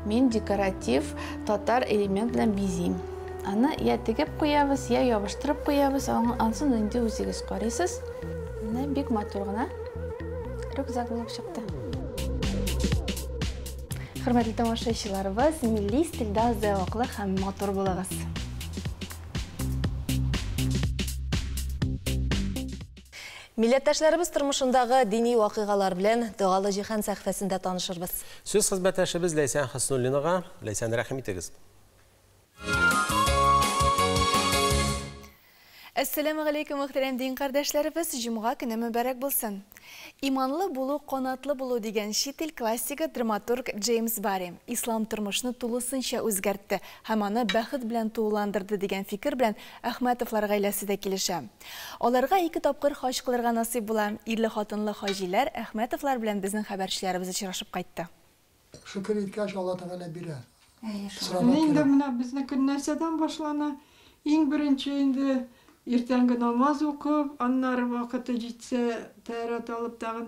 мин декоратив татар элемент белән бизим. Аны я тегеп куябыз, я ябыштырып куябыз. Ансын инде үзегез карыйсыз. Менә бик матур гына рюкзак булып чыкты. Хөрмәтле тамашачыларыбыз, милли стильдә зәвыклы һәм матур булыгыз. Милләттәшләребез тормышындагы дини вакыйгалар белән Догалы җиһан сәхифәсендә танышырбыз. Сүз хезмәттәшебез Ләйсән Хөснуллинага. Ләйсән, рәхим итегез. Әссәламү галәйкүм, мөхтәрәм дин кардәшләребез, җомга көне мөбарәк булсын. Иманлы булу, канатлы булу дигән чит ил классигы драматург Джеймс Барри. Ислам тормышны тулысынча үзгәртте һәм аны бәхет белән тулыландырды дигән фикер белән Әхмәтовлар гаиләсе дә килешә. Аларга ике тапкыр хаҗ кылырга насыйп була. Ирле-хатынлы хаҗиләр Әхмәтовлар белән безнең хәбәрчеләребез очрашып кайтты. Шөкер иткәч, Алла Тәгалә бирә. Сорарга Инде кирәк. Менә безнең көн нәрсәдән башлана? Иң беренче инде иртәнге намаз укып, аннары вакыты җитсә, тәһарәт алып тагын.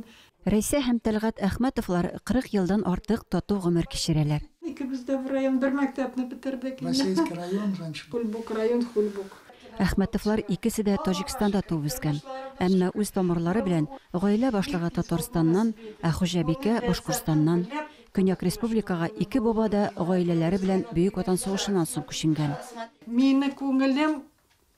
Рәйсә һәм Тәлгать Әхмәтовлар 40 елдан артык тату гомер кичерәләр. Икебез дә бер район, бер мәктәпне бетердек инде. Российский район раньше. Хульбук район, Хульбук. Әхмәтовлар икесе дә Таҗикстанда туып үскән. Әмма үз тамырлары белән гаилә башлыгы Татарстаннан, ә хуҗабикә Башкортстаннан. Көньяк республикага ике баба да гаиләләре белән Бөек Ватан сугышыннан соң күченгән. Мине күңелем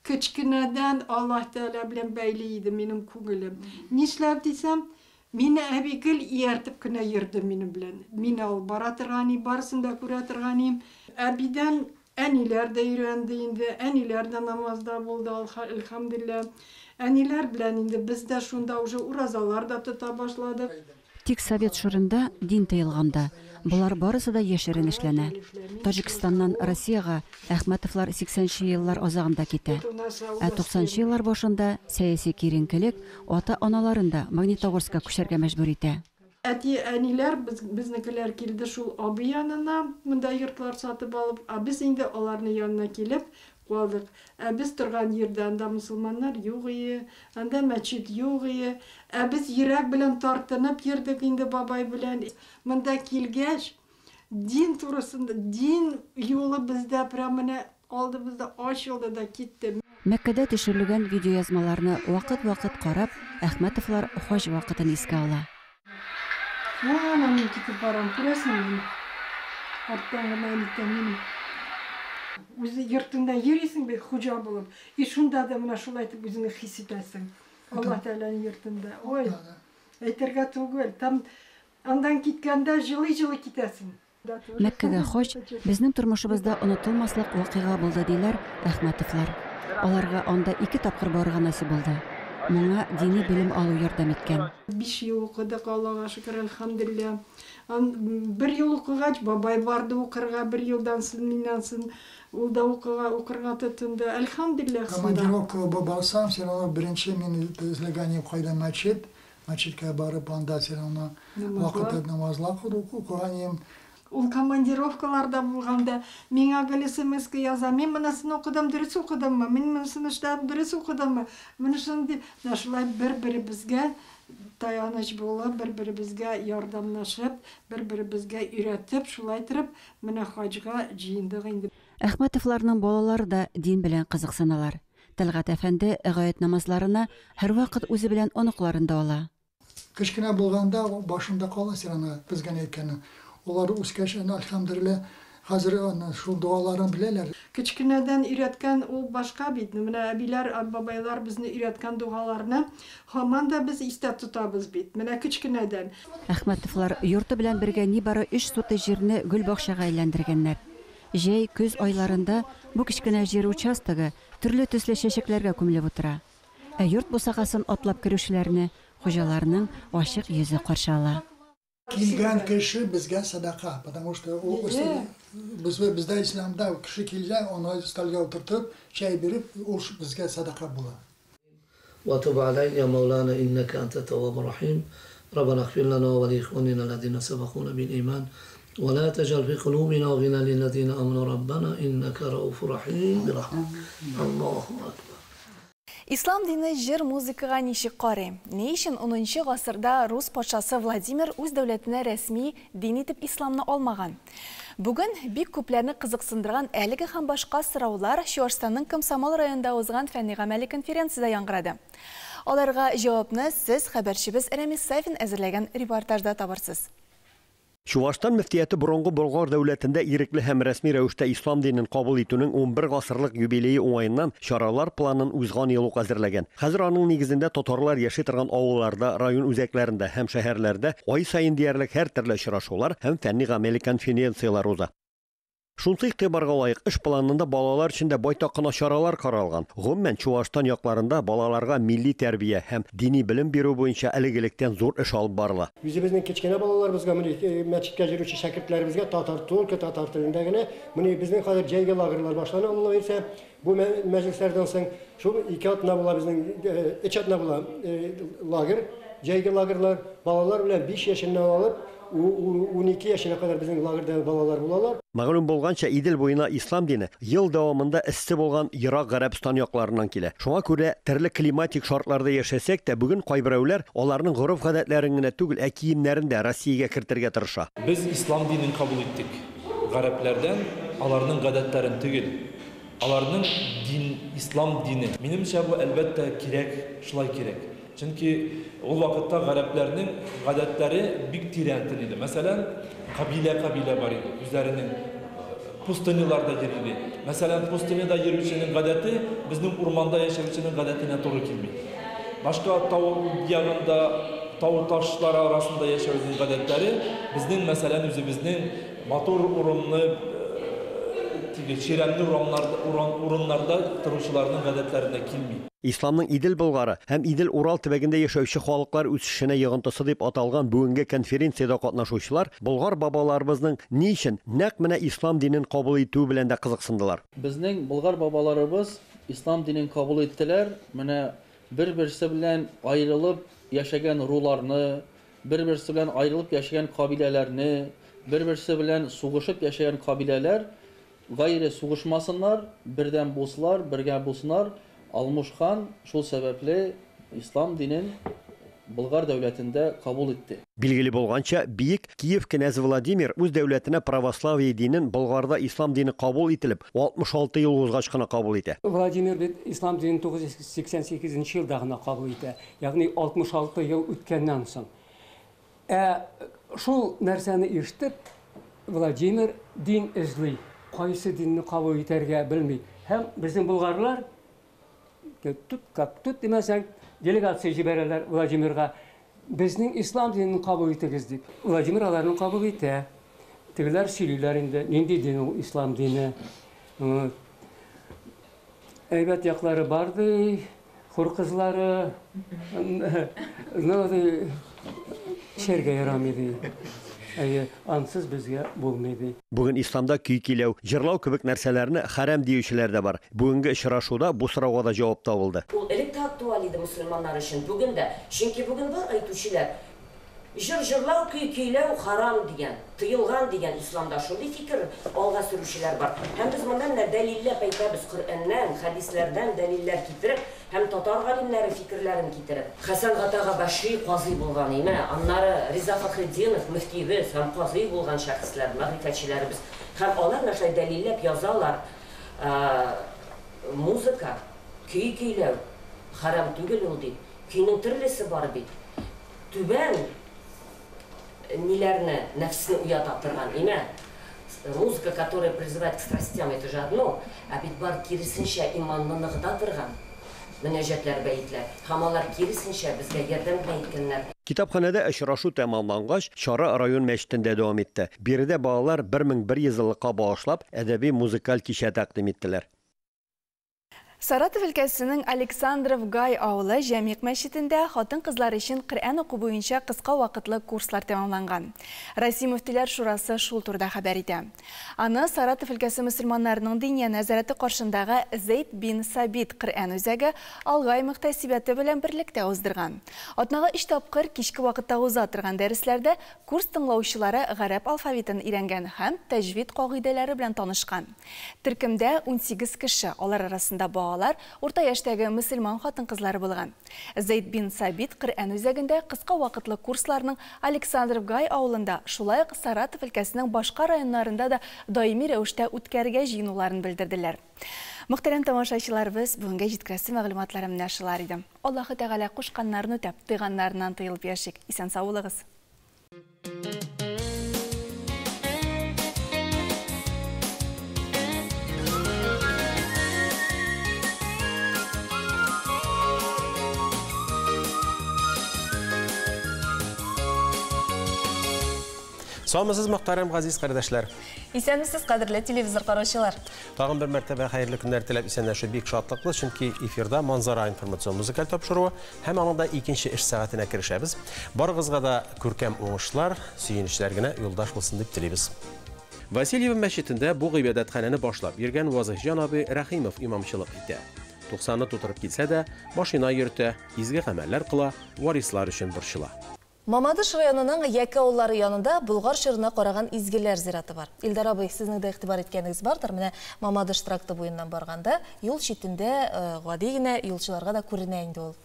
кечкенәдән Аллаһ Тәгалә белән бәйле иде минем күңелем. Нишләп дисәм, мине әби гел ияртеп кенә йөрде минем белән. Мине алып бара торган и, барысын да күрә торган им. Әбидән әниләр дә өйрәнде инде, әниләр дә намазда булды, әлхәмдүлилләһ. Әниләр белән инде без дә шунда уже уразалар да тота башладык. Тик совет чорында дин тыелганда, болар барысы да яшерен эшләнә. Таҗикстаннан Россиягә Әхмәтовлар 80 нче еллар азагында китә. Ә 90 нчы еллар башында сәяси киеренкелек ата-аналарын да Магнитогорскка күчәргә мәҗбүр итә. Әти-әниләр, без, безнекеләр килде шул абый янына, монда йортлар сатып алып, ә без инде аларны янына килеп калдык. Ә без торган йирдә анда мосылманнар юк ие, анда мәчет юк ие. Ә без йөрәк белән тартынып йөрдек инде бабай белән. Монда килгәч, дин турысында, дин юлы бездә прям менә алдыбызда ачылды да китте. Мәккәдә төшерелгән видеоязмаларны вакыт-вакыт карап, Әхмәтовлар хаҗ вакытын искә ала. Әнә мин китеп барам, күрәсеңме мине? Арттан гына әйтәм мин. Үзе йортыңда йөрисең бит хуҗа булып. И шунда да менә шулай итеп үзеңне хис итәсең. Аллаһ Тәгаләнең йортында. Ой, әйтергә түгел. Там аннан киткәндә җылый-җылый китәсең. Мәккәгә хаҗ безнең тормышыбызда онытылмаслык вакыйга булды, диләр Әхмәтовлар. Аларга анда ике тапкыр барырга насыйп булды. Моңа дини белем алу ярдәм иткән. Биш ел укыдык, Аллага шөкер, әлхәмдүлилләһ. Бер ел укыгач, бабай барды укырга, бер елдан сон, миннән сон ул да укыга, укырга тотынды. Әлхәмдүлилләһ, шунда. Командировкага барсам, все равно беренче мин эзләгән идем кайда мәчет, Мәчеткә барып, анда все равно вакыты намазлар укыган идем. Ул командировкаларда булганда, миңа гел смска яза, мин монысын укыдым, дөрес укыдыммы, мин монысын эшләдем, дөрес укыдыммы, монысын дип, менә шулай бер-беребезгә таяныч булып, бер-беребезгә ярдәмләшеп, бер-беребезгә өйрәтеп, шулай торып, менә хаҗга җыендык инде. Әхмәтовларның балалары да дин белән кызыксыналар. Тәлгать әфәнде гает намазларына һәрвакыт үзе белән оныкларын да ала. Кечкенә булганда башында кала син аны безгә әйткәне. Алар үскәч әнә әлхәмдүлилләһ хәзер аны шул догаларын беләләр. Кечкенәдән өйрәткән ул башка бит. Менә әбиләр, бабайлар безне өйрәткән догаларны һаман да без истә тотабыз бит. Менә кечкенәдән. Әхмәтовлар йорты белән бергә нибары өч сутый җирне гөлбакчага әйләндергәннәр. Җәй, көз айларында бу кечкенә җир участогы төрле төсле чәчәкләргә күмелеп утыра. Ә йорт бусагасын атлап керүчеләрне хуҗаларының ачык йөзе каршы ала. Килгән кеше безгә сәдака, потому что ул без бездә исламда кеше килсә, аны өстәлгә утыртып, чәй биреп, ул безгә сәдака була. وتب علينا يا مولانا إنك أنت التواب الرحيم ربنا اغفر لنا ولإخواننا الذين سبقونا بالإيمان ولا تجعل في قلوبنا غلا للذين آمنوا ربنا إنك رؤوف رحيم برحمتك الله أكبر. Ислам дине җыр-музыкага ничек карый? Ни өчен унынчы гасырда рус патшасы Владимир үз дәүләтенә рәсми дин итеп исламны алмаган? Бүген бик күпләрне кызыксындырган әлеге һәм башка сораулар Чуашстанның Комсомол районында узган фәнни-гамәли конференциядә яңгырады. Аларга җавапны сез хәбәрчебез Рәмис Сафин әзерләгән репортажда табырсыз. Чувашстан мөфтияте борынгы Болгар дәүләтендә ирекле һәм рәсми рәвештә ислам динен кабул итүнең 11 гасырлык юбилее уңаеннан чаралар планын узган ел ук әзерләгән. Хәзер аның нигезендә татарлар яши торган авылларда, район үзәкләрендә һәм шәһәрләрдә ай саен диярлек һәртөрле очрашулар һәм фәнни-гамәли конференцияләр уза. Шунсы игътибарга лаек, эш планында балалар өчен дә байтак кына чаралар каралган. Гомумән, Чувашстан якларында балаларга милли тәрбия һәм дини белем бирү буенча элек-электән зур эш алып барыла. Үзебезнең кечкенә балаларыбызга, менә мәчеткә йөрүче шәкертләребезгә татар, только татар телендә генә, менә безнең хәзер җәйге лагерьлар башлана, Алла бирсә, бу мәҗлесләрдән соң, шул ике атна була безнең, өч атна була лагерь, җәйге лагерьлар, балалар белән 5 яшеннән алып, 12 яшенә кадәр безнең лагерьда балалар булалар. Мәгълүм булганча, Идел буена ислам дине ел дәвамында эссе булган ерак Гарәбстан якларыннан килә. Шуңа күрә төрле климатик шартларда яшәсәк тә, бүген кайберәүләр аларның гореф-гадәтләрен генә түгел, ә киемнәрен дә Россиягә кертергә тырыша. Без ислам динен кабул иттек. Гарәпләрдән, аларның гадәтләрен түгел. Аларның дин, ислам дине. Минемчә, бу, әлбәттә, кирәк, шулай кирәк. Чөнки ул вакытта гарәпләрнең гадәтләре бик тирәнтен иде. Мәсәлән, кабилә-кабилә бар иде, үзләренең пустыняларда йөри иде. Мәсәлән, пустыняда йөрүченең гадәте безнең урманда яшәүченең гадәтенә туры килми. Башка тау ягында, тау ташлары арасында яшәүнең гадәтләре безнең, мәсәлән, үзебезнең матур урынны, теге чирәмле урыннарда торучыларның гадәтләренә килми. Исламның Идел Болгары һәм Идел-Урал төбәгендә яшәүче халыклар үсешенә йогынтысы дип аталган бүгенге конференциядә катнашучылар болгар бабаларыбызның ни өчен нәкъ менә ислам динен кабул итүе белән дә кызыксындылар. Безнең болгар бабаларыбыз ислам динен кабул иттеләр, менә бер-берсе белән аерылып яшәгән руларны, бер-берсе белән аерылып яшәгән кабиләләрне, бер-берсе белән сугышып яшәгән кабиләләр гайре сугышмасыннар, бердәм булсылар, бергә булсыннар. Алмуш хан шул сәбәпле ислам динен Болгар дәүләтендә кабул итте. Билгеле булганча, биек Киев кенәзе Владимир үз дәүләтенә православие динен Болгарда ислам дине кабул ителеп, 66 ел узгач кына кабул итә. Владимир бит ислам динен 988 нче елда гына кабул итә, ягъни 66 ел үткәннән соң. Ә шул нәрсәне ишетеп, Владимир дин эзли, кайсы динне кабул итәргә белми. Һәм безнең болгарлар, тут как тут димәсәң, делегация җибәрәләр Владимирга, безнең ислам динен кабул итегез дип. Владимир аларны кабул итә. Тегеләр сөйлиләр инде, нинди дин ул ислам дине. Әйбәт яклары бар ди, хур кызлары, ну, ди, эчәргә ярамый ди. Әйе, ансыз безгә булмый ди. Бүген исламда көй көйләү, җырлау кебек нәрсәләрне хәрам диючеләр дә бар. Бүгенге очрашуда бу сорауга да җавап табылды. Ул элек тә актуаль иде мөселманнар өчен, бүген дә. Чөнки бүген бар әйтүчеләр, җыр җырлау, көй көйләү харам дигән, тыелган дигән исламда шундый фикер алга сөрүчеләр бар. Һәм без монда менә дәлилләп әйтәбез, Коръәннән, хәдисләрдән дәлилләр китереп һәм татар галимнәре фикерләрен китереп. Хәсән Гата Габәши казый булган, име, аннары Риза Фәхретдинов мөфтиебез һәм казый булган шәхесләр, мәгърифәтчеләребез. Һәм алар менә шулай дәлилләп язалар, музыка, көй көйләү хәрам түгел ул дип. Көйнең төрлесе бар бит. Түбән ниләрне, нәфесне уята торган, имә. Музыка, которая призывает к страстям, это же одно, ә бит бар киресенчә иманны ныгыта торган мөнәҗәтләр, бәетләр. Һәм алар киресенчә безгә ярдәм генә иткәннәр. Китапханәдә очрашу тәмамлангач, чара район мәчетендә дәвам итте. Биредә балалар 1100 еллыкка багышлап әдәби-музыкаль кичә тәкъдим иттеләр. Саратов өлкәсенең Александров Гай авылы Җәмигъ мәчетендә хатын-кызлар өчен Коръән уку буенча кыска вакытлы курслар тәмамланган. Россия мөфтиләр шурасы шул турыда хәбәр итә. Аны Саратов өлкәсе мөселманнарының Диния нәзарәте каршындагы Зейд бин Сабит Коръән үзәге Алгай мөхтәсибәте белән берлектә уздырган. Атнага 3 тапкыр кичке вакытта уза торган дәресләрдә курс тыңлаучылары гарәп алфавитын өйрәнгән һәм тәҗвид кагыйдәләре белән танышкан. Төркемдә 18 кеше, алар арасында балалар, урта яшьтәге мөселман хатын-кызлары булган. Зейд бин Сабит Коръән үзәгендә кыска вакытлы курсларның Александров Гай авылында, шулай ук Саратов өлкәсенең башка районнарында да даими рәвештә үткәрергә җыенуларын белдерделәр. Мөхтәрәм тамашачыларыбыз, бүгенгә җиткерәсе мәгълүматларым менә шулар иде. Аллаһы Тәгалә кушканнарын үтәп, тыйганнарыннан тыелып яшик. Исән сау булыгыз. Саумысыз, мөхтәрәм газиз кардәшләр. Исәнмесез, кадерле телевизор караучылар. Тагын бер мәртәбә хәерле көннәр теләп исәнләшү бик шатлыклы, чөнки эфирда Манзара информацион музыкаль тапшыруы һәм аның да икенче эш сәгатенә керешәбез. Барыгызга да күркәм уңышлар, сөенечләр генә юлдаш булсын дип телибез. Васильево мәчетендә бу гыйбадәтханәне башлап йөргән Вазыйхҗан абый Рәхимов имамчылык итә. 90-ны тутырып килсә дә, машина йөртә, изге гамәлләр кыла, варислар өчен борчыла. Мамадыш районының Яке авыллары янында Болгар чорына караган изгеләр зираты бар. Илдар абый, сезнең дә игътибар иткәнегез бардыр. Менә Мамадыш тракты буеннан барганда юл читендә гади генә юлчыларга да күренә инде ул.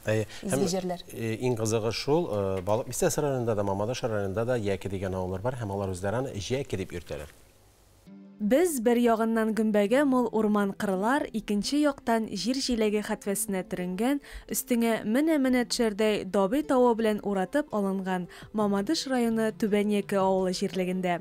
Изге җирләр. Иң кызыгы шул, Балык Бистәсе районында да, Мамадыш районында да Яке дигән авыллар бар һәм алар үзләре аны Җәке дип йөртәләр. Без бер ягыннан гөмбәгә мул урман-кырлар, икенче яктан җир җиләге хәтфәсенә төренгән, өстеңә менә-менә төшәрдәй Дабый тавы белән уратып алынган Мамадыш районы Түбән Яке авылы җирлегендә.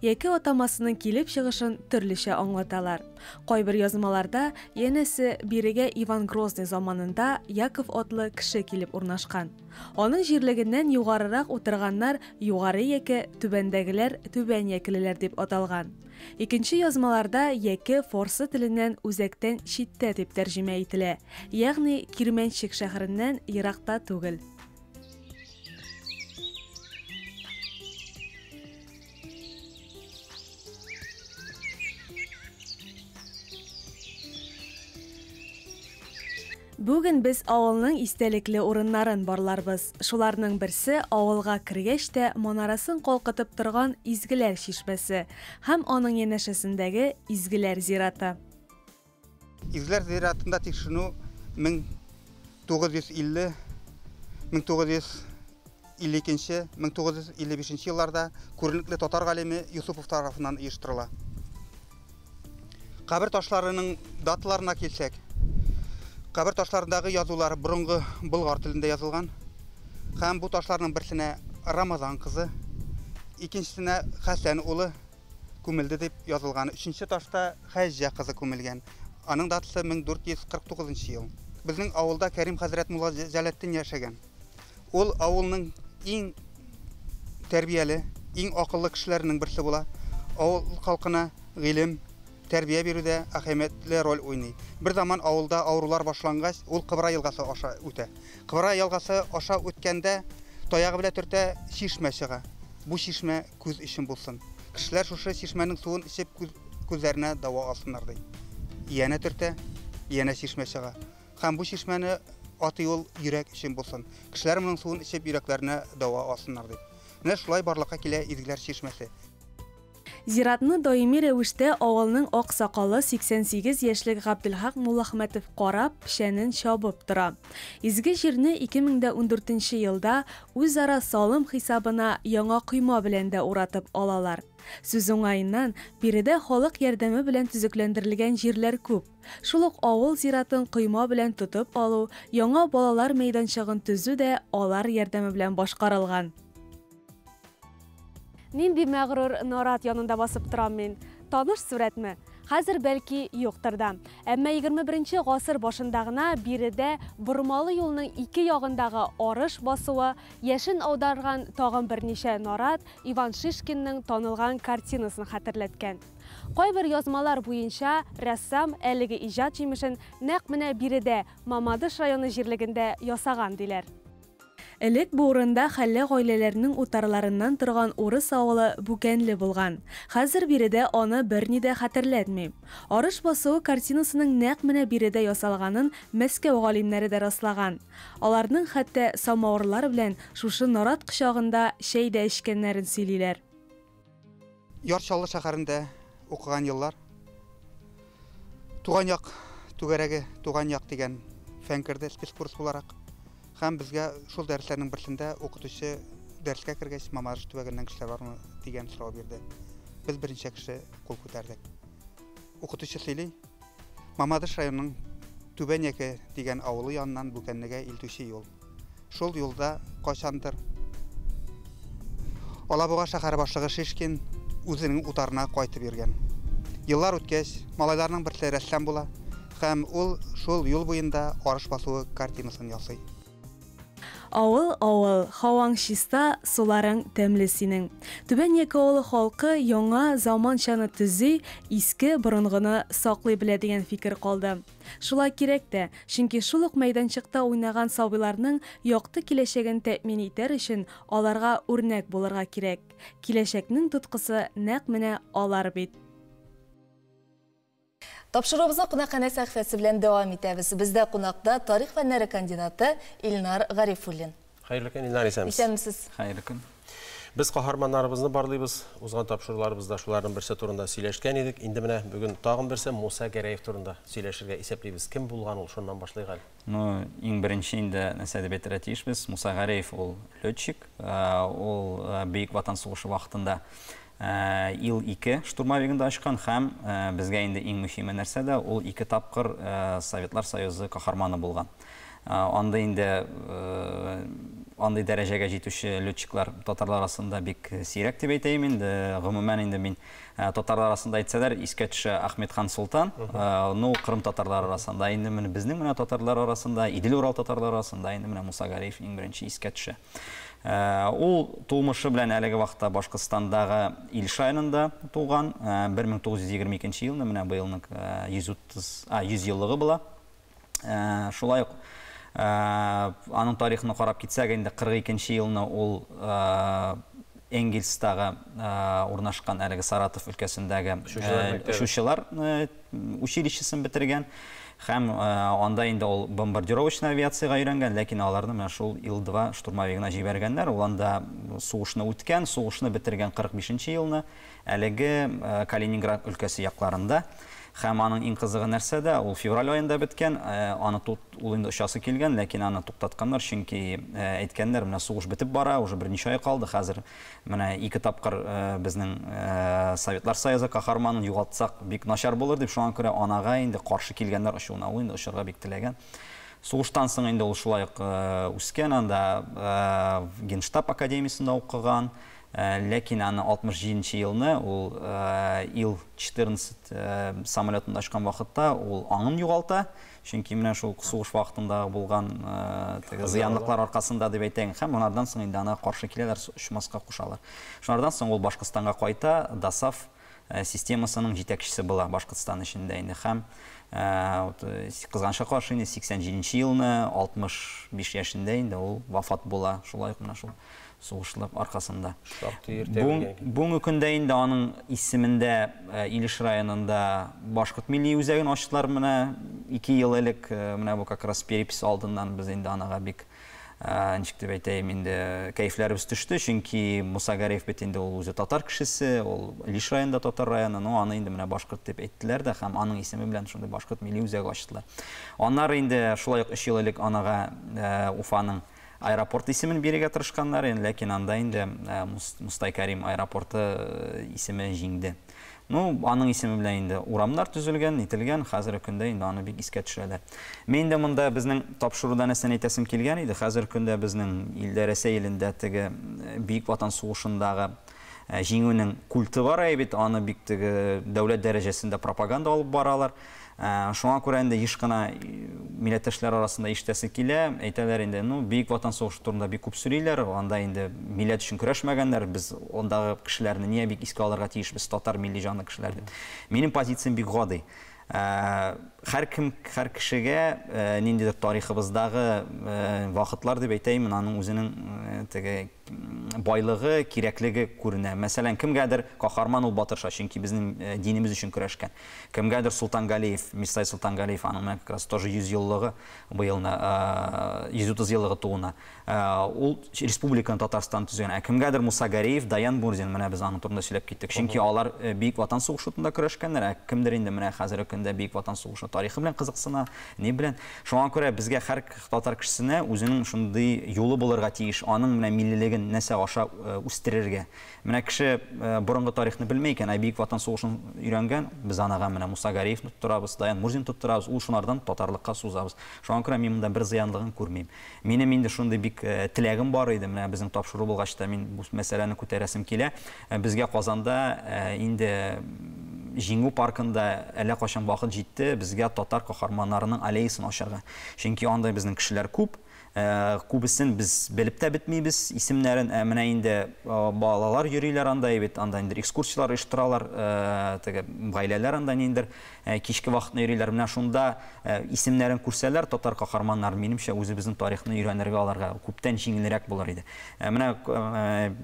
Яке атамасының килеп чыгышын төрлечә аңлаталар. Кайбер язмаларда, янәсе, бирегә Иван Грозный заманында Яков атлы кеше килеп урнашкан. Аның җирлегеннән югарырак утырганнар Югары Яке, түбәндәгеләр Түбән Якелеләр дип аталган. Икенче язмаларда яке форсы теленнән үзәктән читтә дип тәрҗемә ителә, ягъни Кирмәнчек шәһәреннән еракта түгел. Бүген без авылның истәлекле урыннарын барларбыз. Шуларның берсе авылга кергәч тә манарасын калкытып торган Изгеләр чишмәсе һәм аның янәшәсендәге Изгеләр зираты. Изгеләр зиратында тикшеренү 1950, 1952, 1955 елларда күренекле татар галиме Юсупов тарафыннан оештырыла. Кабер ташларының даталарына килсәк, кабер ташларындагы язулар борынгы болгар телендә язылган. Һәм бу ташларның берсенә Рамазан кызы, икенчесенә Хәсән улы күмелде дип язылган. Өченче ташта Хәҗҗә кызы күмелгән. Аның датасы 1449 ел. Безнең авылда Кәрим хәзрәт мулла Җәләтдин яшәгән. Ул авылның иң тәрбияле, иң акыллы кешеләренең берсе була. Авыл халкына гыйлем, тәрбия бирүдә әһәмиятле роль уйный. Бер заман авылда авырулар башлангач, ул Кыбра елгасы аша үтә. Кыбра елгасы аша үткәндә таягы белән төртә, чишмә чыга. Бу чишмә күз өчен булсын. Кешеләр шушы чишмәнең суын эчеп күзләренә дава алсыннар ди. Янә төртә, янә чишмә чыга. Һәм бу чишмәне атый ул йөрәк өчен булсын. Кешеләр моның суын эчеп йөрәкләренә дава алсыннар дип. Менә шулай барлыкка килә Изгеләр чишмәсе. Зиратны даими рәвештә авылның ак сакаллы 88 яшьлек Габделхак Муллахмәтов карап, печәнен чабып тора. Изге җирне 2014 елда үзара салым хисабына яңа койма белән дә уратып алалар. Сүз уңаеннан, биредә халык ярдәме белән төзекләндерелгән җирләр күп. Шул ук авыл зиратын койма белән тотып алу, яңа балалар мәйданчыгын төзү дә алар ярдәме белән башкарылган. Нинди мәгърур нарат янында басып торам мин? Таныш сурәтме? Хәзер бәлки юктыр да. Әмма 21 гасыр башында гына биредә бормалы юлның ике ягындагы арыш басуы, яшен аударган тагын берничә нарат Иван Шишкинның танылган картинасын хәтерләткән. Кайбер язмалар буенча рәссам әлеге иҗат җимешен нәкъ менә биредә, Мамадыш районы җирлегендә ясаган диләр. Элек бу урында хәлле гаиләләрнең утарларыннан торган урыс авылы Бүкәнле булган. Хәзер биредә аны берни дә хәтерләтми. Арыш басуы картинасының нәкъ менә биредә ясалганын Мәскәү галимнәре дә раслаган. Аларның хәтта самавырлар белән шушы нарат кочагында чәй дә эчкәннәрен сөйлиләр. Яр Чаллы шәһәрендә укыган еллар. Туган як түгәрәге, туган як дигән фән керде спецкурс буларак. Һәм безгә шул дәресләрнең берсендә укытучы дәрескә кергәч, Мамадыш төбәгеннән кешеләр бармы дигән сорау бирде. Без берничә кеше кул күтәрдек. Укытучы сөйли, Мамадыш районының Түбән Яке дигән авылы яныннан Бүкәнлегә илтүче юл. Шул юлда кайчандыр Алабуга шәһәре башлыгы Шишкин үзенең утарына кайтып йөргән. Еллар үткәч, малайларның берсе рәссам була һәм ул шул юл буенда арыш басуы картинасын ясый. Авыл, авыл, һаваң чиста, суларың тәмле синең. Түбән Яке авылы халкы яңа заманчаны төзи, иске борынгыны саклый белә дигән фикер калды. Шулай кирәк тә, чөнки шул ук мәйданчыкта уйнаган сабыйларның якты киләчәген тәэмин итәр өчен аларга үрнәк булырга кирәк. Киләчәкнең тоткысы нәкъ менә алар бит. Тапшыруыбызны кунакханә сәхифәсе белән дәвам итәбез. Бездә кунакта тарих фәннәре кандидаты Илнар Гарифуллин. Хәерле көн, Илнар, исәнмесез. Исәнмесез. Хәерле көн. Без каһарманнарыбызны барлыйбыз. Узган тапшыруларыбызда шуларның берсе турында сөйләшкән идек. Инде менә бүген тагын берсе Муса Гәрәев турында сөйләшергә исәплибез. Кем булган ул? Шуннан башлыйк әле. Ну, иң беренче инде нәрсә дип әйтергә тиешбез? Муса Гәрәев ул летчик. Ул Бөек Ватан сугышы вакытында Ил-2 штурмовигында очкан һәм безгә инде иң мөһиме нәрсә дә, ул ике тапкыр Советлар Союзы каһарманы булган. Анда инде андый дәрәҗәгә җитүче летчиклар татарлар арасында бик сирәк дип әйтәем инде. Гомумән инде мин татарлар арасында әйтсәләр, искә төшә Ахметхан Солтан. Ну, Кырым татарлары арасында инде менә безнең менә татарлар арасында, Идел-Урал татарлары арасында инде менә Муса Галиев иң беренче искә төшә. Ул тумышы белән әлеге вакытта Башкортстандагы Илеш районында туган. 1922 елны, менә быелның 130, 100 еллыгы була. Шулай ук аның тарихын карап китсәк, инде 42 елны ул Энгельстагы урнашкан әлеге Саратов өлкәсендәге очучылар училищесын бетергән. Һәм анда инде ул бомбардировочный авиациягә өйрәнгән, ләкин аларны менә шул Ил-2 штурмовигына җибәргәннәр. Ул анда сугышны үткән, сугышны бетергән 45 нче елны әлеге Калининград өлкәсе якларында. Һәм аның иң кызыгы нәрсәдә, ул февраль аенда беткән, аны ул инде очасы килгән, ләкин аны туктатканнар, чөнки әйткәннәр, менә сугыш бетеп бара, уже берничә ай калды, хәзер менә ике тапкыр безнең Советлар Союзы каһарманын югалтсак, бик начар булыр дип, шуңа күрә анага инде каршы килгәннәр очуына, ул инде очарга бик теләгән. Сугыштан соң инде ул шулай ук үскән, анда Генштаб академиясендә укыган, ләкин аны 67 нче елны ул Ил-14 самолетында очкан вакытта ул аңын югалта, чөнки менә шул сугыш вакытындагы булган теге зыянлыклар аркасында дип әйтәйек, һәм монардан соң инде ана каршы киләләр, очмаска кушалар. Шунардан соң ул Башкортстанга кайта, ДОСААФ системасының җитәкчесе була Башкортстан эчендә инде һәм кызганычка каршы инде 87 нче елны 65 яшендә инде ул вафат була, шулай ук менә шул сугышлык аркасында. Шактый иртә үлгән икән. Бүгенге көндә инде аның исемендә Илеш районында Башкорт милли үзәген ачтылар менә 2 ел элек. Менә бу как раз перепись алдыннан без инде анага бик ничек дип әйтәем инде, кәефләребез төште, чөнки Муса Гәрәев бит инде ул үзе татар кешесе, ул Илеш районында татар районы, но аны инде менә башкорт дип әйттеләр дә һәм аның исеме белән шундый башкорт милли үзәге ачтылар. Аннары инде шулай ук 3 ел элек анага Уфаның аэропорт исемен бирергә тырышканнар, ләкин анда инде Мостай Кәрим аэропорты исеме җиңде. Ну, аның исеме белән инде урамнар төзелгән, нителгән, хәзерге көндә инде аны бик искә төшерәләр. Мин инде монда безнең тапшыруда нәрсәне әйтәсем килгән иде, хәзерге көндә безнең илдә, Рәсәй илендә теге Бөек Ватан сугышындагы җиңүнең культы бар әй бит, аны бик теге дәүләт дәрәҗәсендә пропаганда алып баралар. Шуңа күрә инде еш кына милләттәшләр арасында ишетәсе килә, әйтәләр инде, ну, Бөек Ватан сугышы турында бик күп сөйлиләр, анда инде милләт өчен көрәшмәгәннәр, без андагы кешеләрне нигә бик искә алырга тиешбез, татар милли җанлы кешеләр дип. Минем позициям бик гади. Һәркем, һәр кешегә ниндидер тарихыбыздагы вакытлар дип әйтәем, аның үзенең теге байлыгы, кирәклеге күренә. Мәсәлән, кемгәдер каһарман ул Батырша, чөнки безнең динебез өчен көрәшкән. Кемгәдер Солтангалиев, Мирсай Солтангалиев, аның менә как раз тоже 100 еллыгы быелны, 130 еллыгы тууына. Ул республиканы Татарстан төзегән. Ә кемгәдер Муса Гәрәев, Даян Мурзин, менә без аның турында сөйләп киттек. Чөнки алар Бөек Ватан сугышы турында көрәшкәннәр, ә кемдер инде менә хәзерге көндә Бөек Ватан сугышы тарихы белән кызыксына, ни белән. Шуңа күрә безгә һәр татар кешесенә үзенең шундый юлы булырга тиеш, аның менә миллилеген нәрсә аша үстерергә. Менә кеше борынгы тарихны белми икән, ә Бөек Ватан сугышын өйрәнгән, без анага менә Муса Гәрәевны тоттырабыз, Даян Мурзин тоттырабыз, ул шунардан татарлыкка сузабыз. Шуңа күрә мин монда бер зыянлыгын күрмим. Минем инде шундый бик теләгем бар иде, менә безнең тапшыру булгач та мин бу мәсьәләне күтәрәсем килә. Безгә Казанда инде Җиңү паркында әллә кайчан вакыт җитте, безгә татар каһарманнарының аллеясын ачарга. Чөнки анда безнең кешеләр күп. Күбесен без белеп тә бетмибез исемнәрен. Ә менә инде балалар йөриләр анда бит, анда инде экскурсияләр оештыралар, теге гаиләләр анда ниндер кичке вакытны йөриләр. Менә шунда исемнәрен күрсәләр, татар каһарманнарын, минемчә, үзебезнең тарихны өйрәнергә аларга күптән җиңелрәк булыр иде. Менә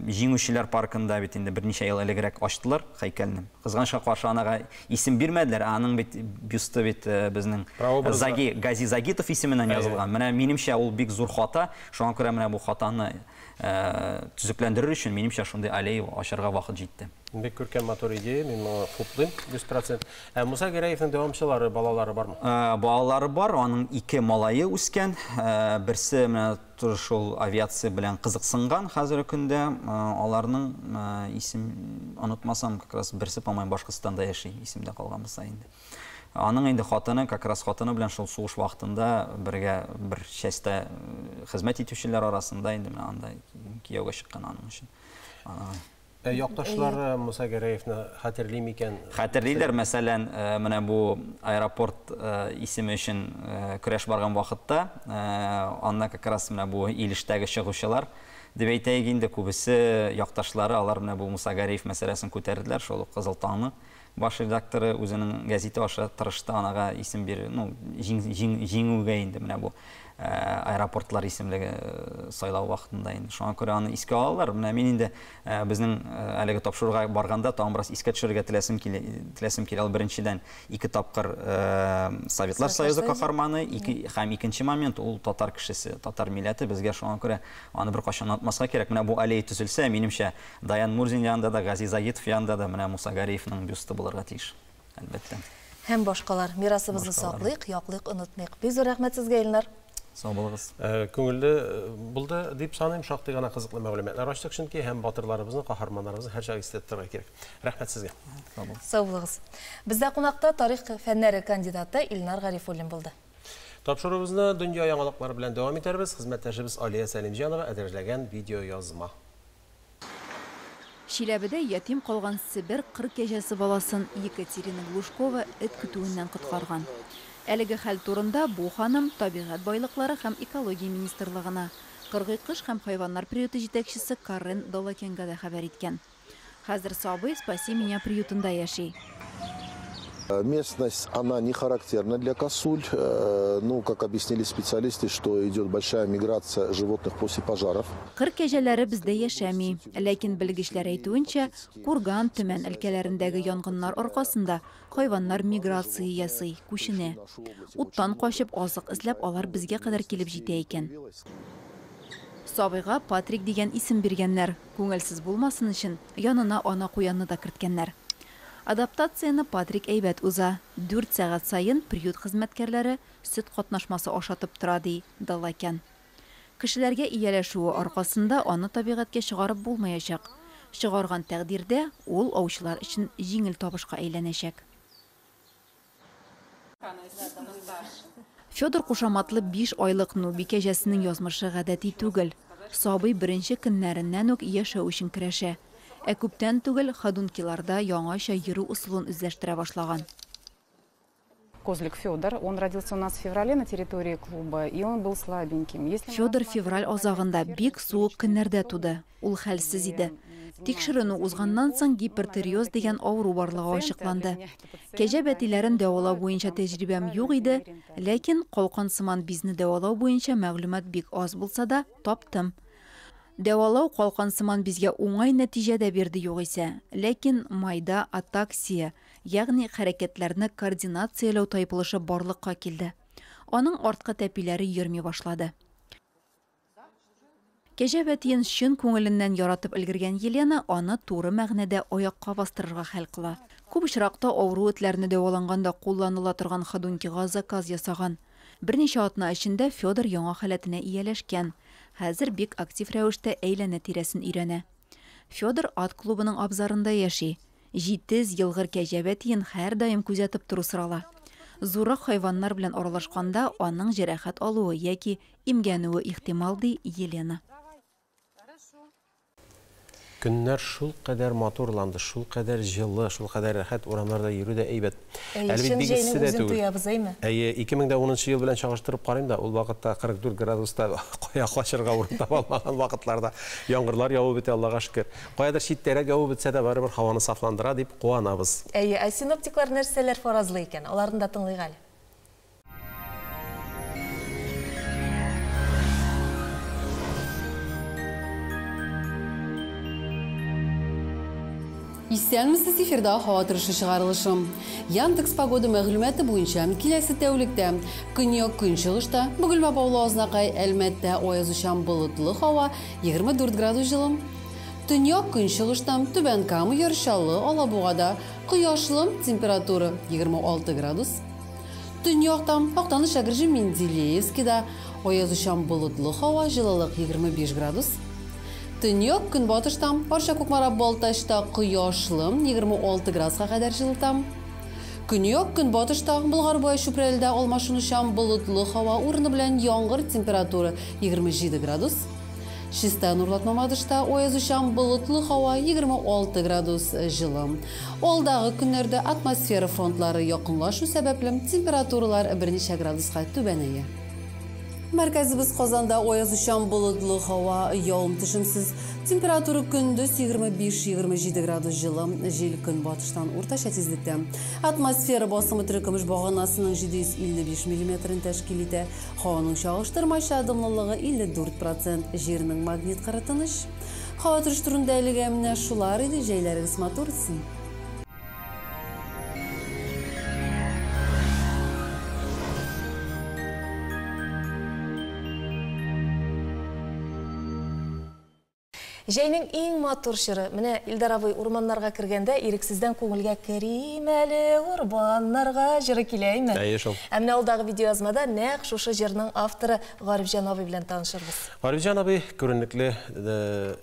Җиңүчеләр паркында бит инде берничә ел элегрәк ачтылар һәйкәлне. Кызганычка каршы, анага исем бирмәделәр, ә аның бит бюсты бит безнең Заги, Гази Загитов исеменнән язылган. Менә минемчә, ул бик зур хата. Шуңа күрә менә бу хатаны төзекләндерер өчен, минемчә, шундый аллея ачарга вакыт җитте. Бик күркәм, матур идея, мин моны хуплыйм, 100%. Ә Муса Гәрәевнең дәвамчылары, балалары бармы? Балалары бар, аның ике малае үскән. Берсе менә Тоже шул авиация белән кызыксынган хәзерге көндә. Аларның исем онытмасам, как раз берсе, по-моему, Башкортстанда яши, исемдә калган булса инде. Аның инде хатыны, как раз хатыны белән шул сугыш вакытында бергә бер частьта хезмәт итүчеләр арасында инде менә анда кияүгә чыккан аның өчен. Ә якташлары Муса Гәрәевны хәтерли микән? Хәтерлиләр, мәсәлән, менә бу аэропорт исеме өчен көрәш барган вакытта, анда как раз менә бу Илештәге чыгучылар, дип әйтәек инде, күбесе якташлары, алар менә бу Муса Гәрәев мәсьәләсен күтәрделәр, шул ук Кызыл таңның баш редакторы үзенең гәзите аша тырышты анага исем бирер, ну, җиңүгә инде менә бу аэропортлар исемлеге сайлау вакытында инде. Шуңа күрә аны искә алалар. Менә мин инде безнең әлеге тапшыруга барганда тагын бераз искә төшерергә теләсем килә, теләсем килә. Ул беренчедән ике тапкыр Советлар Союзы каһарманы, ике һәм икенче момент ул татар кешесе, татар милләте. Безгә шуңа күрә аны беркайчан онытмаска кирәк. Менә бу аллея төзелсә, минемчә, Даян Мурзин янында да, Гази Загитов янында да менә Муса Гариевның бюсты булырга тиеш, әлбәттә. Һәм башкалар. Мирасыбызны саклыйк, яклыйк, онытмыйк. Бик зур рәхмәт сезгә, Илнар. Сау булыгыз. Күңелле булды дип саныйм. Шактый гына кызыклы мәгълүматлар ачтык чөнки һәм батырларыбызны, каһарманнарыбызны һәрчак истә тотарга кирәк. Рәхмәт сезгә. Сау булыгыз. Сау булыгыз. Бездә кунакта тарих фәннәре кандидаты Илнар Гарифуллин булды. Тапшыруыбызны дөнья яңалыклары белән дәвам итәрбез. Хезмәттәшебез Алия Сәлимҗанова әзерләгән видеоязма. Чиләбедә ятим калган Себер кыр кәҗәсе баласын Екатерина Глушкова эт көтүеннән коткарган. Әлеге хәл турында бу ханым Табигать байлыклары һәм экология министрлыгына, Кыргый кош һәм хайваннар приюты җитәкчесе Карен Даллакянга да хәбәр иткән. Хәзер сабый Спаси меня приютында яши. Местность, она не характерна для косуль. Ну, как объяснили специалисты, что идет большая миграция животных после пожаров. Кыр кәҗәләре бездә яшәми. Ләкин белгечләр әйтүенчә, Курган, Төмән өлкәләрендәге янгыннар аркасында хайваннар миграция ясый, күченә. Уттан качып, азык эзләп, алар безгә кадәр килеп җитә икән. Сабыйга Патрик дигән исем биргәннәр. Күңелсез булмасын өчен, янына ана куянны да керткәннәр. Адаптацияне Патрик әйбәт уза. Дүрт сәгать саен приют хезмәткәрләре сөт катнашмасы ашатып тора, ди Даллакян. Кешеләргә ияләшүе аркасында аны табигатькә чыгарып булмаячак. Чыгарган тәкъдирдә, ул аучылар өчен җиңел табышка әйләнәчәк. Федор кушаматлы биш айлык Нуби кәҗәсенең язмышы гадәти түгел. Сабый беренче көннәреннән үк яшәү өчен көрәшә. Ә күптән түгел ходункиларда яңача йөрү ысулын үзләштерә башлаган. Козлик Федор, он родился у нас в феврале на территории клуба, и он был слабеньким. Если Федор февраль азагында, бик суык көннәрдә туды. Ул хәлсез иде. Тикшеренү узганнан соң гипертериоз дигән авыру барлыгы ачыкланды. Кәҗә бәтиләрен дәвалау буенча тәҗрибәм юк иде, ләкин калкансыман бизне дәвалау буенча мәгълүмат бик аз булса да, таптым. Дәвалау калкансыман бизгә уңай нәтиҗә дә бирде югыйсә, ләкин майда атаксия, ягъни хәрәкәтләрне координацияләү тайпылышы барлыкка килде. Аның арткы тәпиләре йөрми башлады. Кәҗә бәтиен чын күңеленнән яратып өлгергән Елена аны туры мәгънәдә аякка бастырырга хәл кыла. Күп очракта авыру этләрне дәваланганда кулланыла торган ходункига заказ ясаган. Берничә атна эчендә Федор яңа халәтенә ияләшкән. Хәзер бик актив рәвештә әйләнә-тирәсен өйрәнә. Федор ат клубының абзарында яши. Җитез, елгыр кәҗә бәтиен һәрдаим күзәтеп тору сорала. Зуррак хайваннар белән аралашканда аның җәрәхәт алуы яки имгәнүе ихтимал, ди Елена. Көннәр шулкадәр матурланды, шулкадәр җылы, шулкадәр рәхәт, урамнарда йөрү дә әйбәт. Әйе, Әле бит чын бик җәйнең эссе дә үзен түгел. тоябыз, әйме? Әйе, 2010 ел белән чагыштырып карыйм да, ул вакытта 44 градуста кая качырга урын таба алмаган вакытларда яңгырлар явып бетә, Аллага шөкер. Каядыр читтәрәк явып бетсә дә, барыбер һаваны сафландыра дип куанабыз. Әйе, ә синоптиклар нәрсәләр фаразлый икән? Аларны да тыңлыйк әле. Исәнмесез, эфирда һава торышы чыгарылышы. Яндекс Погода мәгълүматы буенча киләсе тәүлектә көньяк-көнчыгышта, Бөгелмә, Баулы, Азнакай, Әлмәттә аязучан болытлы һава, 24 градус җылы. Төньяк-көнчыгышта, Түбән Кама, Яр Чаллы, Алабугада кояшлы, температура 26 градус. Төньякта, Актаныш, Әгерҗе, Менделеевскида аязучан болытлы һава, җылылык 25 градус. Төньяк көнбатышта, Арча, Кукмара, Балтачта кояшлы, 26 градуска кадәр җылыта. Көньяк көнбатышта, Болгар буе, Чүпрәледә алмашынучан болытлы һава, урыны белән яңгыр, температура 27 градус. Чистай, Нурлат, Мамадышта аязучан болытлы һава, 26 градус җылы. Алдагы көннәрдә атмосфера фронтлары якынлашу сәбәпле температуралар берничә градуска түбәнәя. Мәркәзебез Казанда аязучан болытлы һава, явым-төшемсез. Температура көндез 25-27 градус җылы, җил көнбатыштан уртача тизлектә. Атмосфера басымы терекөмеш баганасының 755 миллиметрын тәшкил итә. Һаваның чагыштырмача дымлылыгы 54 процент, җирнең магнит кыры тыныч. Һава торышы турында әлегә менә шулар иде. Җәйләрегез матур үтсен. Җәйнең иң матур чоры. Менә Илдар абый урманнарга кергәндә ирексездән күңелгә керим әле урманнарга җыры килә, әйме? Әйе шул. Ә менә алдагы видеоязмада нәкъ шушы җырның авторы Гарифҗан абый белән танышырбыз. Гарифҗан абый күренекле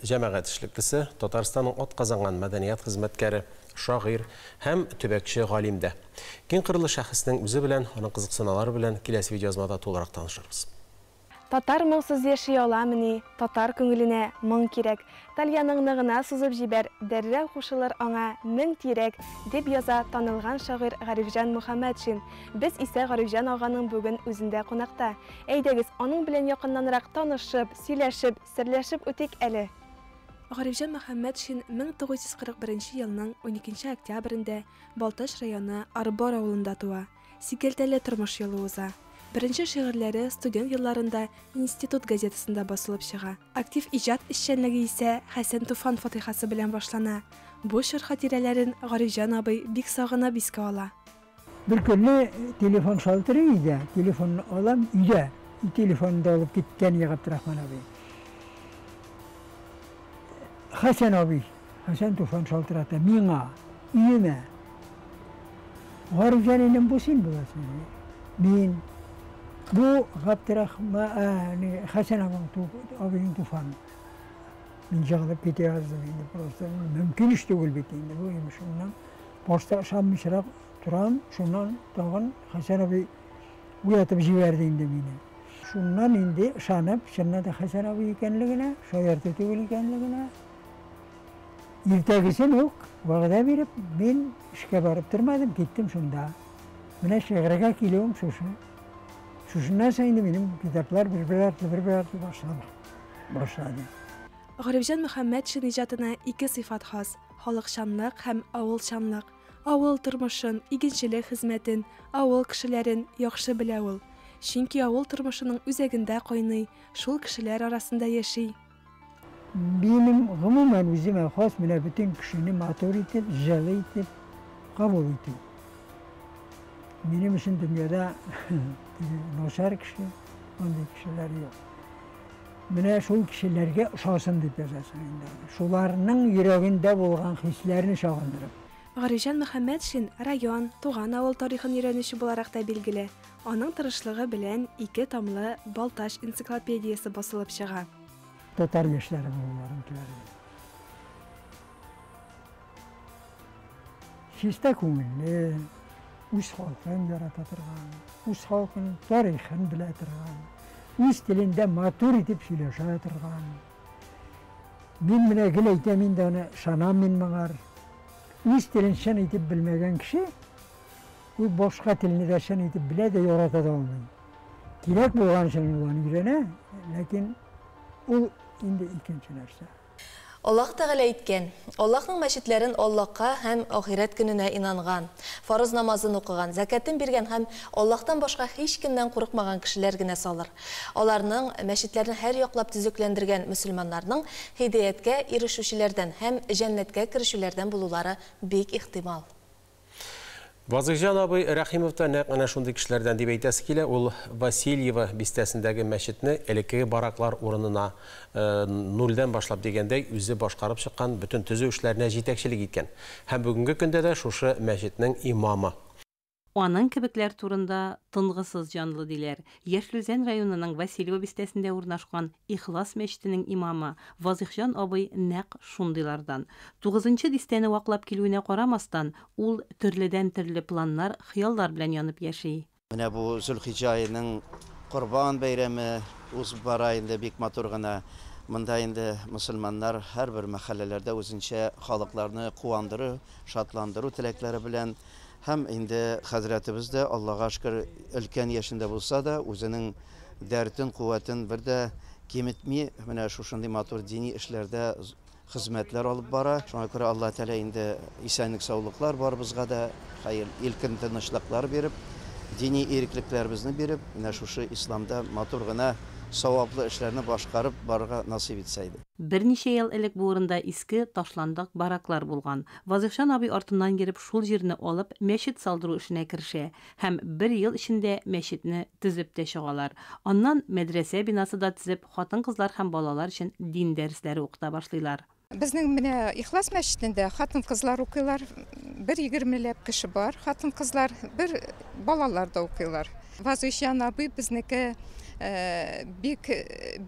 җәмәгать эшлеклесе, Татарстанның атказанган мәдәният хезмәткәре, шагыйрь һәм төбәкче галим дә. Киңкырлы шәхеснең үзе белән, аның кызыксыналары белән киләсе видеоязмада тулырак танышырбыз. Татар моңсыз яши аламыни, татар күңеленә моң кирәк. Тальяныңны гына сузып җибәр, дәррәү кушылыр аңа мең тирәк, дип яза танылган шагыйрь Гарифҗан Мөхәммәтшин. Без исә Гарифҗан аганың бүген үзендә кунакта. Әйдәгез, аның белән якыннанрак танышып, сөйләшеп, серләшеп үтик әле. Гарифҗан Мөхәммәтшин 1941 елның уникенче октябрендә Балтач районы Арбор авылында туа. Сикәлтәле тормыш юлы уза. Беренче шигырьләре студент елларында институт газетасында басылып чыга. Актив иҗат эшчәнлеге исә Хәсән Туфан фатыйхасы белән башлана. Бу чор хатирәләрен Гарифҗан абый бик сагынып искә ала. Бер көнне телефон шалтырый өйдә, телефонны алам, өйдә. Телефонны да алып киткән иде Габдрахман абый. Хәсән абый, Хәсән Туфан шалтырата миңа, өемә. Гарифҗан энем, бу син буласың. Мин. Бу Габдрахман, Хәсән абыйның Туфан. Мин җыгылып китә яздым инде, просто мөмкин эш түгел бит инде бу. Имеш, шуннан башта ышанмыйчарак торам, шуннан тагын Хәсән абый уятып җибәрде инде мине. Шуннан инде ышанып, чыннан да Хәсән абый икәнлегенә, шаярту түгел икәнлегенә, иртәгесен үк вәгъдә биреп, мин эшкә барып тормадым, киттем шунда. Менә шигырьгә килүем шушы. Шушыннан соң инде минем китаплар бер-бер артлы, бер-бер артлы башлады. Гарифҗан Мөхәммәтшин иҗатына ике сыйфат хас: халыкчанлык һәм авылчанлык. Авыл тормышын, игенчелек хезмәтен, авыл кешеләрен яхшы белә ул. Чөнки авыл тормышының үзәгендә кайный, шул кешеләр арасында яши. Минем гомумән үземә хас менә бөтен кешене матур итеп, җылы итеп кабул итү. Минем өчен дөньяда начар кеше, андый кешеләр юк. Менә шул кешеләргә ошасын дип язасың инде. Шуларның йөрәгендә булган хисләрне чагындырып. Гарифҗан Мөхәммәтшин район, туган авыл тарихын өйрәнүче буларак та билгеле. Аның тырышлыгы белән ике томлы Балтач энциклопедиясе басылып чыга. Татар яшьләре булуларын теләдем. Чиста күңелле, үз халкын ярата торган, үз халкының тарихын белә торган, үз телендә матур итеп сөйләшә торган. Мин менә гел әйтәм инде аны, ышанам мин моңар. Үз телен чын итеп белмәгән кеше, ул башка телне дә чын итеп белә дә, ярата да алмый. Кирәк булган өчен ул аны өйрәнә, ләкин ул инде икенче нәрсә. Аллаһ Тәгалә әйткән, Аллаһның мәчетләрен Аллаһка һәм Ахирәт көненә инанган, фарыз намазын укыган, зәкятен биргән һәм Аллаһтан башка һичкемнән курыкмаган кешеләр генә салыр. Аларның, мәчетләрне һәрьяклап төзекләндергән мөселманнарның һидаяткә ирешүчеләрдән һәм җәннәткә керүчеләрдән булулары бик ихтимал. Вазыйхҗан абый Рәхимов та нәкъ әнә шундый кешеләрдән дип әйтәсе килә. Ул Васильево бистәсендәге мәчетне элеккеге бараклар урынына нульдән башлап дигәндәй үзе башкарып чыккан, бөтен төзү эшләренә җитәкчелек иткән. Һәм бүгенге көндә дә шушы мәчетнең имамы. Аның кебекләр турында тынгысыз җанлы диләр. Яшел Үзән районының Васильево бистәсендә урнашкан Ихлас мәчетенең имамы Вазыйхҗан абый нәкъ шундыйлардан. Тугызынчы дистәне ваклап килүенә карамастан, ул төрледән-төрле планнар, хыяллар белән янып яши. Менә бу Зөлхиҗә аеның Корбан бәйрәме узып бара инде бик матур гына. Монда инде мөселманнар һәрбер мәхәлләләрдә үзенчә халыкларны куандыру, шатландыру теләкләре белән Һәм инде хәзрәтебез дә, Аллага шөкер, өлкән яшендә булса да, үзенең дәртен, куәтен бер дә киметми, менә шушындый матур дини эшләрдә хезмәтләр алып бара. Шуңа күрә Аллаһ Тәгалә инде исәнлек-саулыклар барыбызга да, хәер, илкин тынычлыклар биреп, дини иреклекләребезне биреп, менә шушы исламда матур гына саваплы эшләрне башкарып барырга насыйп итсә иде. Берничә ел элек бу урында иске, ташландык бараклар булган. Вазыйхҗан абый артыннан йөреп, шул җирне алып, мәчет салдыру эшенә керешә һәм бер ел эчендә мәчетне төзеп тә чыгалар. Аннан мәдрәсә бинасы да төзеп, хатын-кызлар һәм балалар өчен дин дәресләре укыта башлыйлар. Безнең менә Ихлас мәчетендә хатын-кызлар укыйлар, бер егермеләп кеше бар хатын-кызлар, бер балалар да укыйлар. Вазыйхҗан абый безнеке бик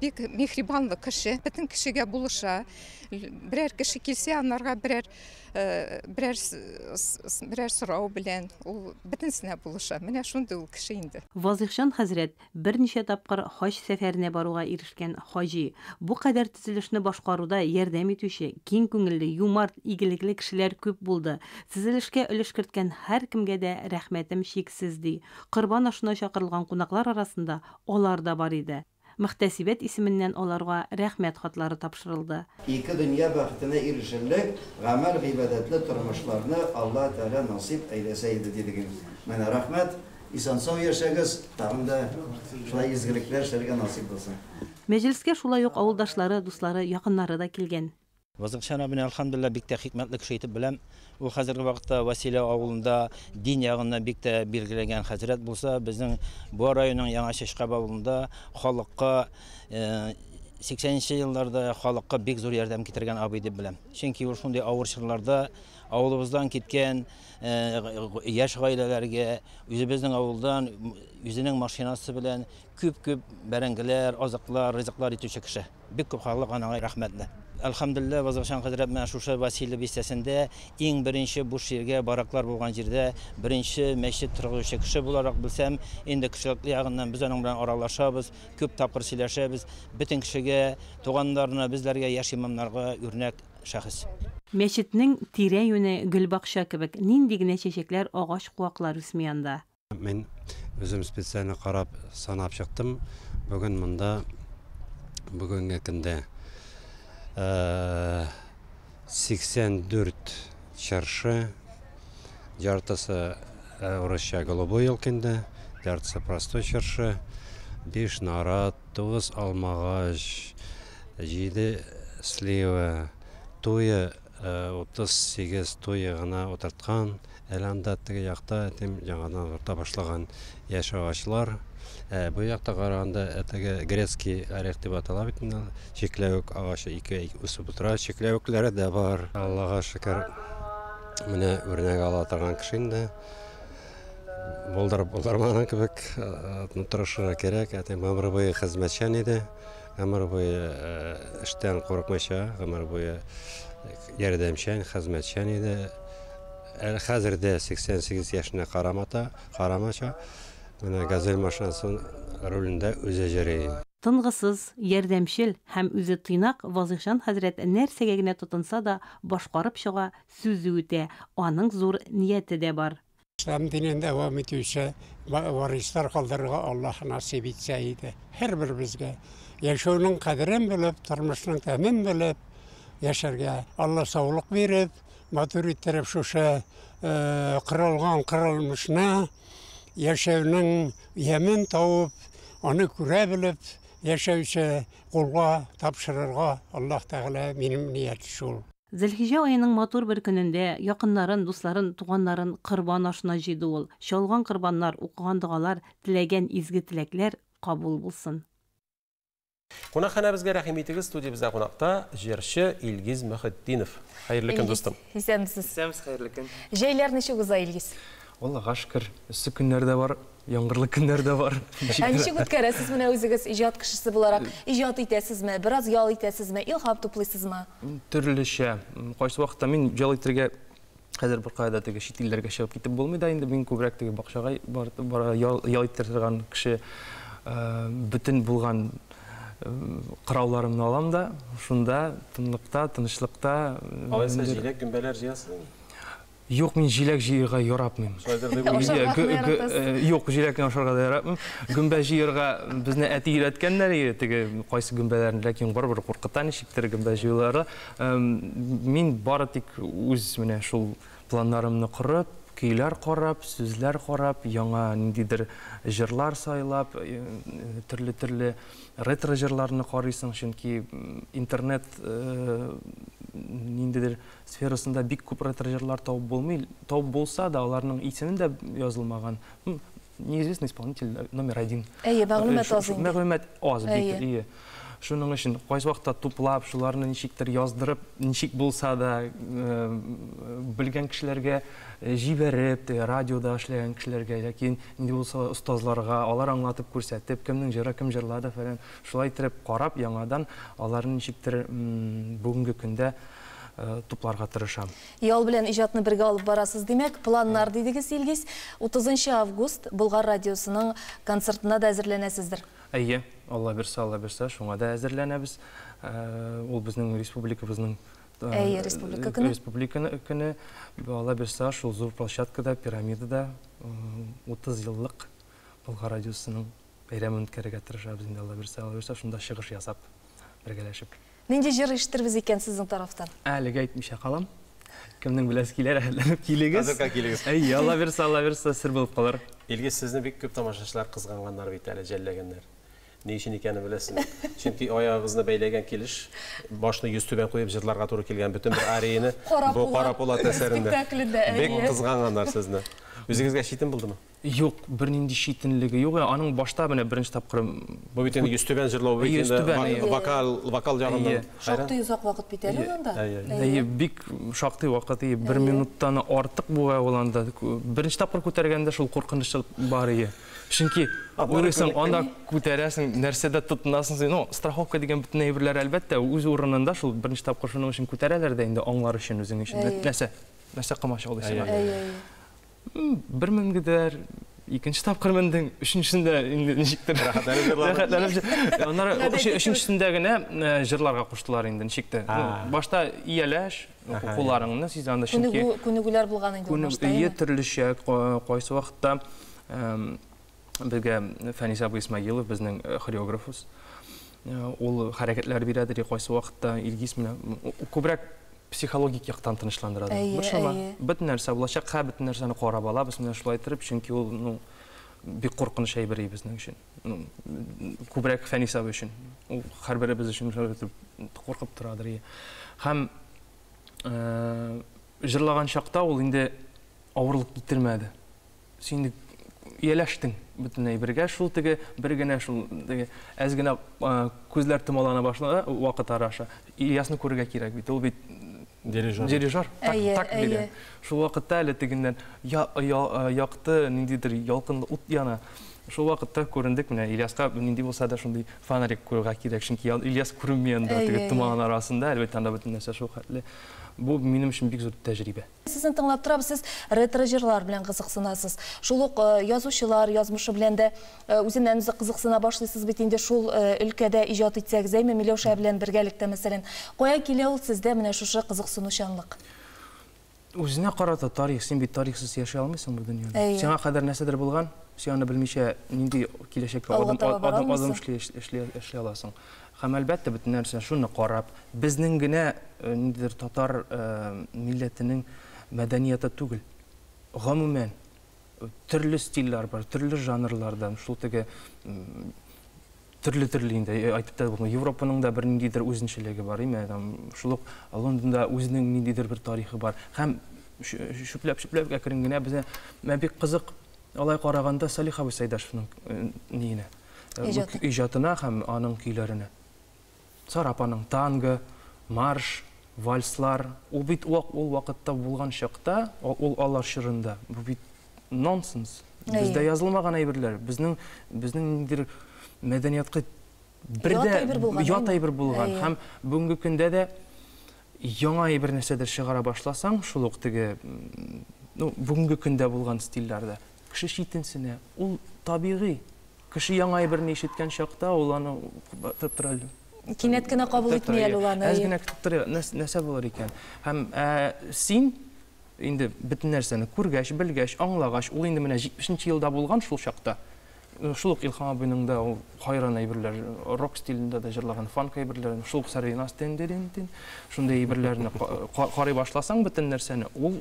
бик миһрибанлы кеше, бөтен кешегә булыша. Берәр кеше килсә, анарга берәр берәр берәр сорау белән ул бөтенесенә булыша. Менә шундый ул кеше инде. Вазыйхҗан хәзрәт берничә тапкыр хаҗ сәфәренә баруга ирешкән хаҗи. Бу кадәр төзелешне башкаруда ярдәм итүче, киң күңелле, юмарт, игелекле кешеләр күп булды. Төзелешкә өлеш керткән һәркемгә дә рәхмәтем чиксез, ди. Корбан ашына чакырылган кунаклар арасында алар да бар иде. Мөхтәсибәт исеменнән аларга Рәхмәт хатлары тапшырылды. Ике дөнья бәхетенә ирешерлек гамәл-гыйбадәтле тормышларны Аллаһ Тәгалә насыйп әйләсә иде, дидек инде. Менә рәхмәт, исән-сау яшәгез, тагын да шулай изгелекләр эшләргә насыйп булсын. Мәҗлескә шулай ук авылдашлары, дуслары, якыннары да килгән. Вазыйхҗан абыйны, әлхәмдүлилләһ, бик тә хикмәтле кеше итеп беләм. Ул хәзерге вакытта Василә авылында дин ягыннан бик тә билгеләнгән хәзрәт булса, безнең Буа районының Яңа Чәчкаб авылында халыкка 80 нче елларда халыкка бик зур ярдәм китергән абый дип беләм. Чөнки ул шундый авыр чорларда авылыбыздан киткән яшь гаиләләргә үзебезнең авылдан үзенең машинасы белән күп-күп бәрәңгеләр, азыклар, ризыклар итүче кеше. Бик күп халык анаңа рәхмәтле. Әлхәмдүлилләһ, Вазыйхҗан хәзрәт менә шушы Василий бистәсендә иң беренче буш җиргә, бараклар булган җирдә беренче мәчет торгызучы кеше буларак белсәм, инде кешелекле ягыннан без аның белән аралашабыз, күп тапкыр сөйләшәбез. Бөтен кешегә, туганнарына, безләргә, яшь имамнарга үрнәк шәхес. Мәчетнең тирә-юне гөлбакча кебек, нинди генә чәчәкләр, агач-куаклар үсми анда. Мин үзем специально карап, санап чыктым. Бүген монда бүгенге көндә 84 чыршы, яртысы урысча голубой елка инде, яртысы простой чыршы, 5 нарат, 9 алмагач, 7 слива, туя 38 туя гына утырткан. Әле анда теге якта әтим яңадан утырта башлаган яшь агачлар. Ә бу якта караганда э, теге грецкий орех дип атала бит инде. Чикләвек агачы ике үсеп утыра. Чикләвекләре дә бар. Аллага шөкер, менә үрнәк ала торган кеше инде. Булдырып булдырмаган кебек э, тырышырга кирәк. Әтием гомер буе хезмәтчән иде. Гомер буе э, эштән курыкмыйча, гомер буе ярдәмчән, хезмәтчән иде. Әле хәзер дә 88 яшенә карамата, карамача, менә Газель машинасын рулендә үзе йөри. Тынгысыз, ярдәмчел һәм үзе тыйнак Вазыйхҗан хәзрәт нәрсәгә генә тотынса да, башкарып чыга, сүзе үтә, аның зур нияте дә бар. Ислам динен дәвам итүче варислар калдырырга Аллаһ насыйп итсә иде һәрберебезгә. Яшәүнең кадерен белеп, тормышның тәмен белеп яшәргә. Алла саулык биреп, матур иттереп шушы кырылган кырылмышны яшәүнең ямен табып, аны күрә белеп яшәүче кулга тапшырырга Аллаһ Тәгалә минем ният шул. Зөлхиҗә аеның матур бер көнендә якыннарын, дусларын, туганнарын корбан ашына җыйды ул. Чалган корбаннар, укыган догалар, теләгән изге теләкләр кабул булсын. Кунакханәбезгә рәхим итегез, студиябездә кунакта җырчы Илгиз Мөхетдинов. Хәерле көн, дустым. Исәнмесез. Исәнмесез, хәерле көн. Җәйләр ничек уза, Илгиз? Аллага шөкер, эссе көннәр дә бар, яңгырлы көннәр дә бар. Ә ничек үткәрәсез менә үзегез иҗат кешесе буларак? Иҗат итәсезме, бераз ял итәсезме, илһам туплыйсызмы? Төрлечә. Кайсы вакытта мин ял итәргә Хәзер беркая да теге чит илләргә чыгып китеп булмый да инде. Мин күбрәк теге бакчага барып ял, ял итә торган кеше. Бөтен булган корауларымны алам да, шунда тынлыкта, тынычлыкта. Алайса җиләк, гөмбәләр җыясызмы? Юк, мин җиләк җыярга яратмыйм. Шулайдыр дип уйлыйм. Юк, җиләкне ашарга да яратмыйм. Гөмбә җыярга безне әти өйрәткәннәр иде, теге кайсы гөмбәләрне, ләкин барыбер куркыта ничектер гөмбә җыюлары. Мин бары тик үз менә шул планнарымны корып, көйләр карап, сүзләр карап, яңа ниндидер җырлар сайлап, төрле-төрле ретро җырларны карыйсың, чөнки интернет ниндидер сферасында бик күп ретро җырлар табып булмый. Табып булса да, аларның исеме дә язылмаган. Неизвестный исполнитель номер один. Әйе, мәгълүмат аз инде. Мәгълүмат аз бик, әйе. Шуның өчен кайсы вакытта туплап, шуларны ничектер яздырып, ничек булса да белгән кешеләргә җибәреп, радиода эшләгән кешеләргә яки нинди булса остазларга, алар аңлатып күрсәтеп, кемнең җыры, кем җырлады фәлән, шулай иттереп карап, яңадан аларны ничектер бүгенге көндә тупларга тырышам. Ял белән иҗатны бергә алып барасыз, димәк, планнар дидегез, Илгиз. 30 август Болгар радиосының концертына да әзерләнәсездер. Әйе, Алла бирсә, Алла бирсә, шуңа да әзерләнәбез. Ул безнең республикабызның Әйе, республика көне. Республика көне. Алла бирсә, шул зур площадкада, пирамидада 30 еллык Болгар радиосының бәйрәмен үткәрергә тырышабыз инде, Алла бирсә, Алла бирсә, шунда чыгыш ясап, бергәләшеп. Нинди җыр ишетербез икән сезнең тарафтан? Әлегә әйтмичә калам. Кемнең беләсе килә, рәхәтләнеп килегез. Хәзергә килегез. Әйе, Алла бирсә, Алла бирсә, сер булып калыр. Илгиз, сезне бик күп тамашачылар кызганганнар бит әле, жәлләгәннәр. Ни өчен икәнен беләсезме? Чөнки аягыгызны бәйләгән килеш, башны йөзтүбән куеп җырларга туры килгән бөтен бер арияне бу Кара Пулат әсәрендә. Бик кызганганнар сезне. Үзегезгә читен булдымы? Юк, бернинди читенлеге юк. Аның башта менә беренче тапкыр Бу бит инде йөзтүбән җырлау бит инде вокал, вокал ягыннан. Шактый озак вакыт бит әле ул анда. Әйе, бик шактый вакыт, бер минуттан артык бугай ул анда. Беренче тапкыр күтәргәндә шул куркынычлык бар иде. Чөнки уйлыйсың, анда күтәрәсең, нәрсәдә тотынасың син. Ну, страховка дигән бөтен әйберләр әлбәттә үз урынында, шул беренче тапкыр шуның өчен күтәрәләр дә инде аңлар өчен үзең өчен. Нәрсә, нәрсә комачаулый сиңа. Бер менгедер, икенче тапкыр мендең, өченчесендә инде ничектер рәхәтләнеп җырлар. Аннары өченчесендә генә җырларга куштылар инде ничектер. Башта ияләш, кулларыңны сиз анда, чөнки күнегүләр булган инде башта. Әйе, төрлечә, кайсы вакытта безгә Фәнис абый Исмагилов, безнең хореографыбыз, ул хәрәкәтләр бирәдер, кайсы вакытта Илгиз менә күбрәк психологик яктан тынычландыра. Борчылма. Бөтен нәрсә булачак, һәр бөтен нәрсәне карап алабыз, менә шулай итеп, чөнки ул, ну, бик куркыныч әйбер безнең өчен. Ну, күбрәк Фәнис абый өчен. Ул һәрберебез өчен шулай итеп куркып торадыр. Һәм җырлаган чакта ул инде авырлык китермәде. Син инде ияләштең бөтен әйбергә, шул теге бер генә шул теге әз генә күзләр томалана башлады вакыт араша. Ильясны күрергә кирәк бит, ул бит дирижер. Дирижер, так, так бирә. Шул вакытта әле тегеннән якты ниндидер ялкынлы ут яна. Шул вакытта күрендек, менә Ильяска нинди булса да шундый фонарик куярга кирәк, чөнки Ильяс күренми анда теге томан арасында, әлбәттә, анда бөтен нәрсә шул хәтле. Бу минем өчен бик зур тәҗрибә. Сезне тыңлап торабыз, сез ретро җырлар белән кызыксынасыз. Шул ук язучылар язмышы белән дә үзеннән-үзе кызыксына башлыйсыз бит инде шул өлкәдә иҗат итсәгез, әйме, Миләүшә белән бергәлектә, мәсәлән. Кая килә ул сездә менә шушы кызыксынучанлык? Үзенә карата тарих, син бит тарихсыз яши алмыйсың бу дөньяда. Сиңа кадәр нәрсәдер булган, син аны белмичә нинди киләчәккә Алга адым, таба бара адым, адым алмыйсың. эшли, эшли, эшли аласың. Һәм әлбәттә бөтен нәрсә шуны карап, безнең генә ниндидер татар милләтенең мәдәнияте түгел. Гомумән, төрле стильләр бар, төрле жанрлардан, шул теге төрле-төрле инде әйтеп тә булмый. Европаның да бер ниндидер үзенчәлеге бар, име, там шул ук Лондонда үзенең ниндидер бер тарихы бар. Һәм чүпләп-чүпләп әкрен генә безне мә бик кызык алай караганда Салих абый Сәйдәшевның ниенә, Иҗаты. иҗатына һәм аның көйләренә. Сара апаның танго, марш, вальслар, ул бит ул вакытта булган чакта, ул алар чорында, бу бит нонсенс. Бездә язылмаган әйберләр, безнең безнең ниндидер мәдәниятка бер Ят дә әйбер булган, ят әйме? әйбер булган. Һәм бүгенге көндә дә яңа әйбер нәрсәдер чыгара башласаң, шул ук теге, ну, бүгенге көндә булган стильләрдә кеше читенсенә. Ул табигый. Кеше яңа әйберне ишеткән чакта ул аны көтеп тора әле. Кинәт кенә кабул Көтеп тора, итми әле ул аны. Әз генә көтеп тора, нәрсә булыр икән. Һәм син инде бөтен нәрсәне күргәч, белгәч, аңлагач, ул инде менә 70 елда булган шул чакта. Шул ук Илһам абыйның да ул хайран әйберләр, рок стилендә дә җырлаган фанк әйберләрен, шул ук Сәрвиназ тен дерин тен, шундый әйберләрне карый башласаң бөтен нәрсәне, ул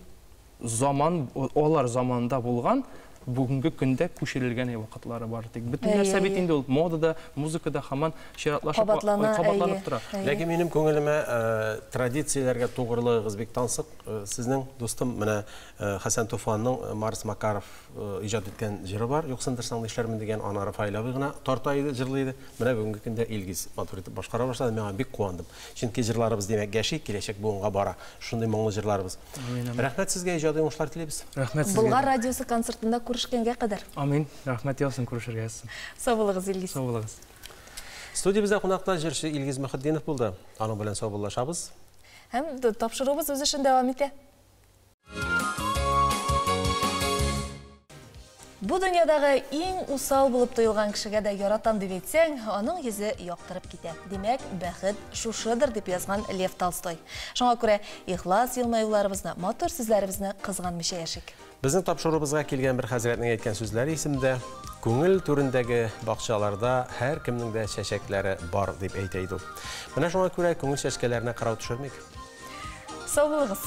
заман, алар заманында булган, бүгенге көндә күчерелгән вакытлары бар. Тик бөтен нәрсә бит инде ул модада, музыкада һаман чиратлашып Кабатлана, кабатланып әйе, тора. әйе. Ләкин минем күңелемә традицияләргә тугрылыгыгыз бик тансык. Сезнең дустым менә Хәсән Туфанның Марс Макаров иҗат иткән җыры бар. Юксындырсаң нишләрмен дигән, аны Рафаэль абый гына тарта иде, җырлый иде. Менә бүгенге көндә Илгиз матур итеп башкара башлады. Миңа бик куандым. Чөнки җырларыбыз димәк яши, киләчәк буынга бара. Шундый моңлы җырларыбыз. Амин, амин. Рәхмәт сезгә, иҗади уңышлар телибез. Рәхмәт сезгә. Болгар радиосы концертында күрешкәнгә кадәр. Амин. Рәхмәт яусын, күрешергә язсын. Сау булыгыз, Илгиз. Сау булыгыз. Студиябездә кунакта җырчы Илгиз Мөхетдинов булды. Аның белән саубуллашабыз. Һәм тапшыруыбыз үз эшен дәвам итә. Бу дөньядагы иң усал булып тоелган кешегә дә яратам дип әйтсәң, аның йөзе яктырып китә. Димәк, бәхет шушыдыр дип язган Лев Толстой. Шуңа күрә ихлас елмаюларыбызны, матур сүзләребезне кызганмыйча яшик. Безнең тапшыруыбызга килгән бер хәзрәтнең әйткән сүзләре исемдә. Күңел түрендәге бакчаларда һәр кемнең дә чәчәкләре бар дип әйтә иде ул. Менә шуңа күрә күңел чәчкәләренә карау төшермик. Сау булыгыз.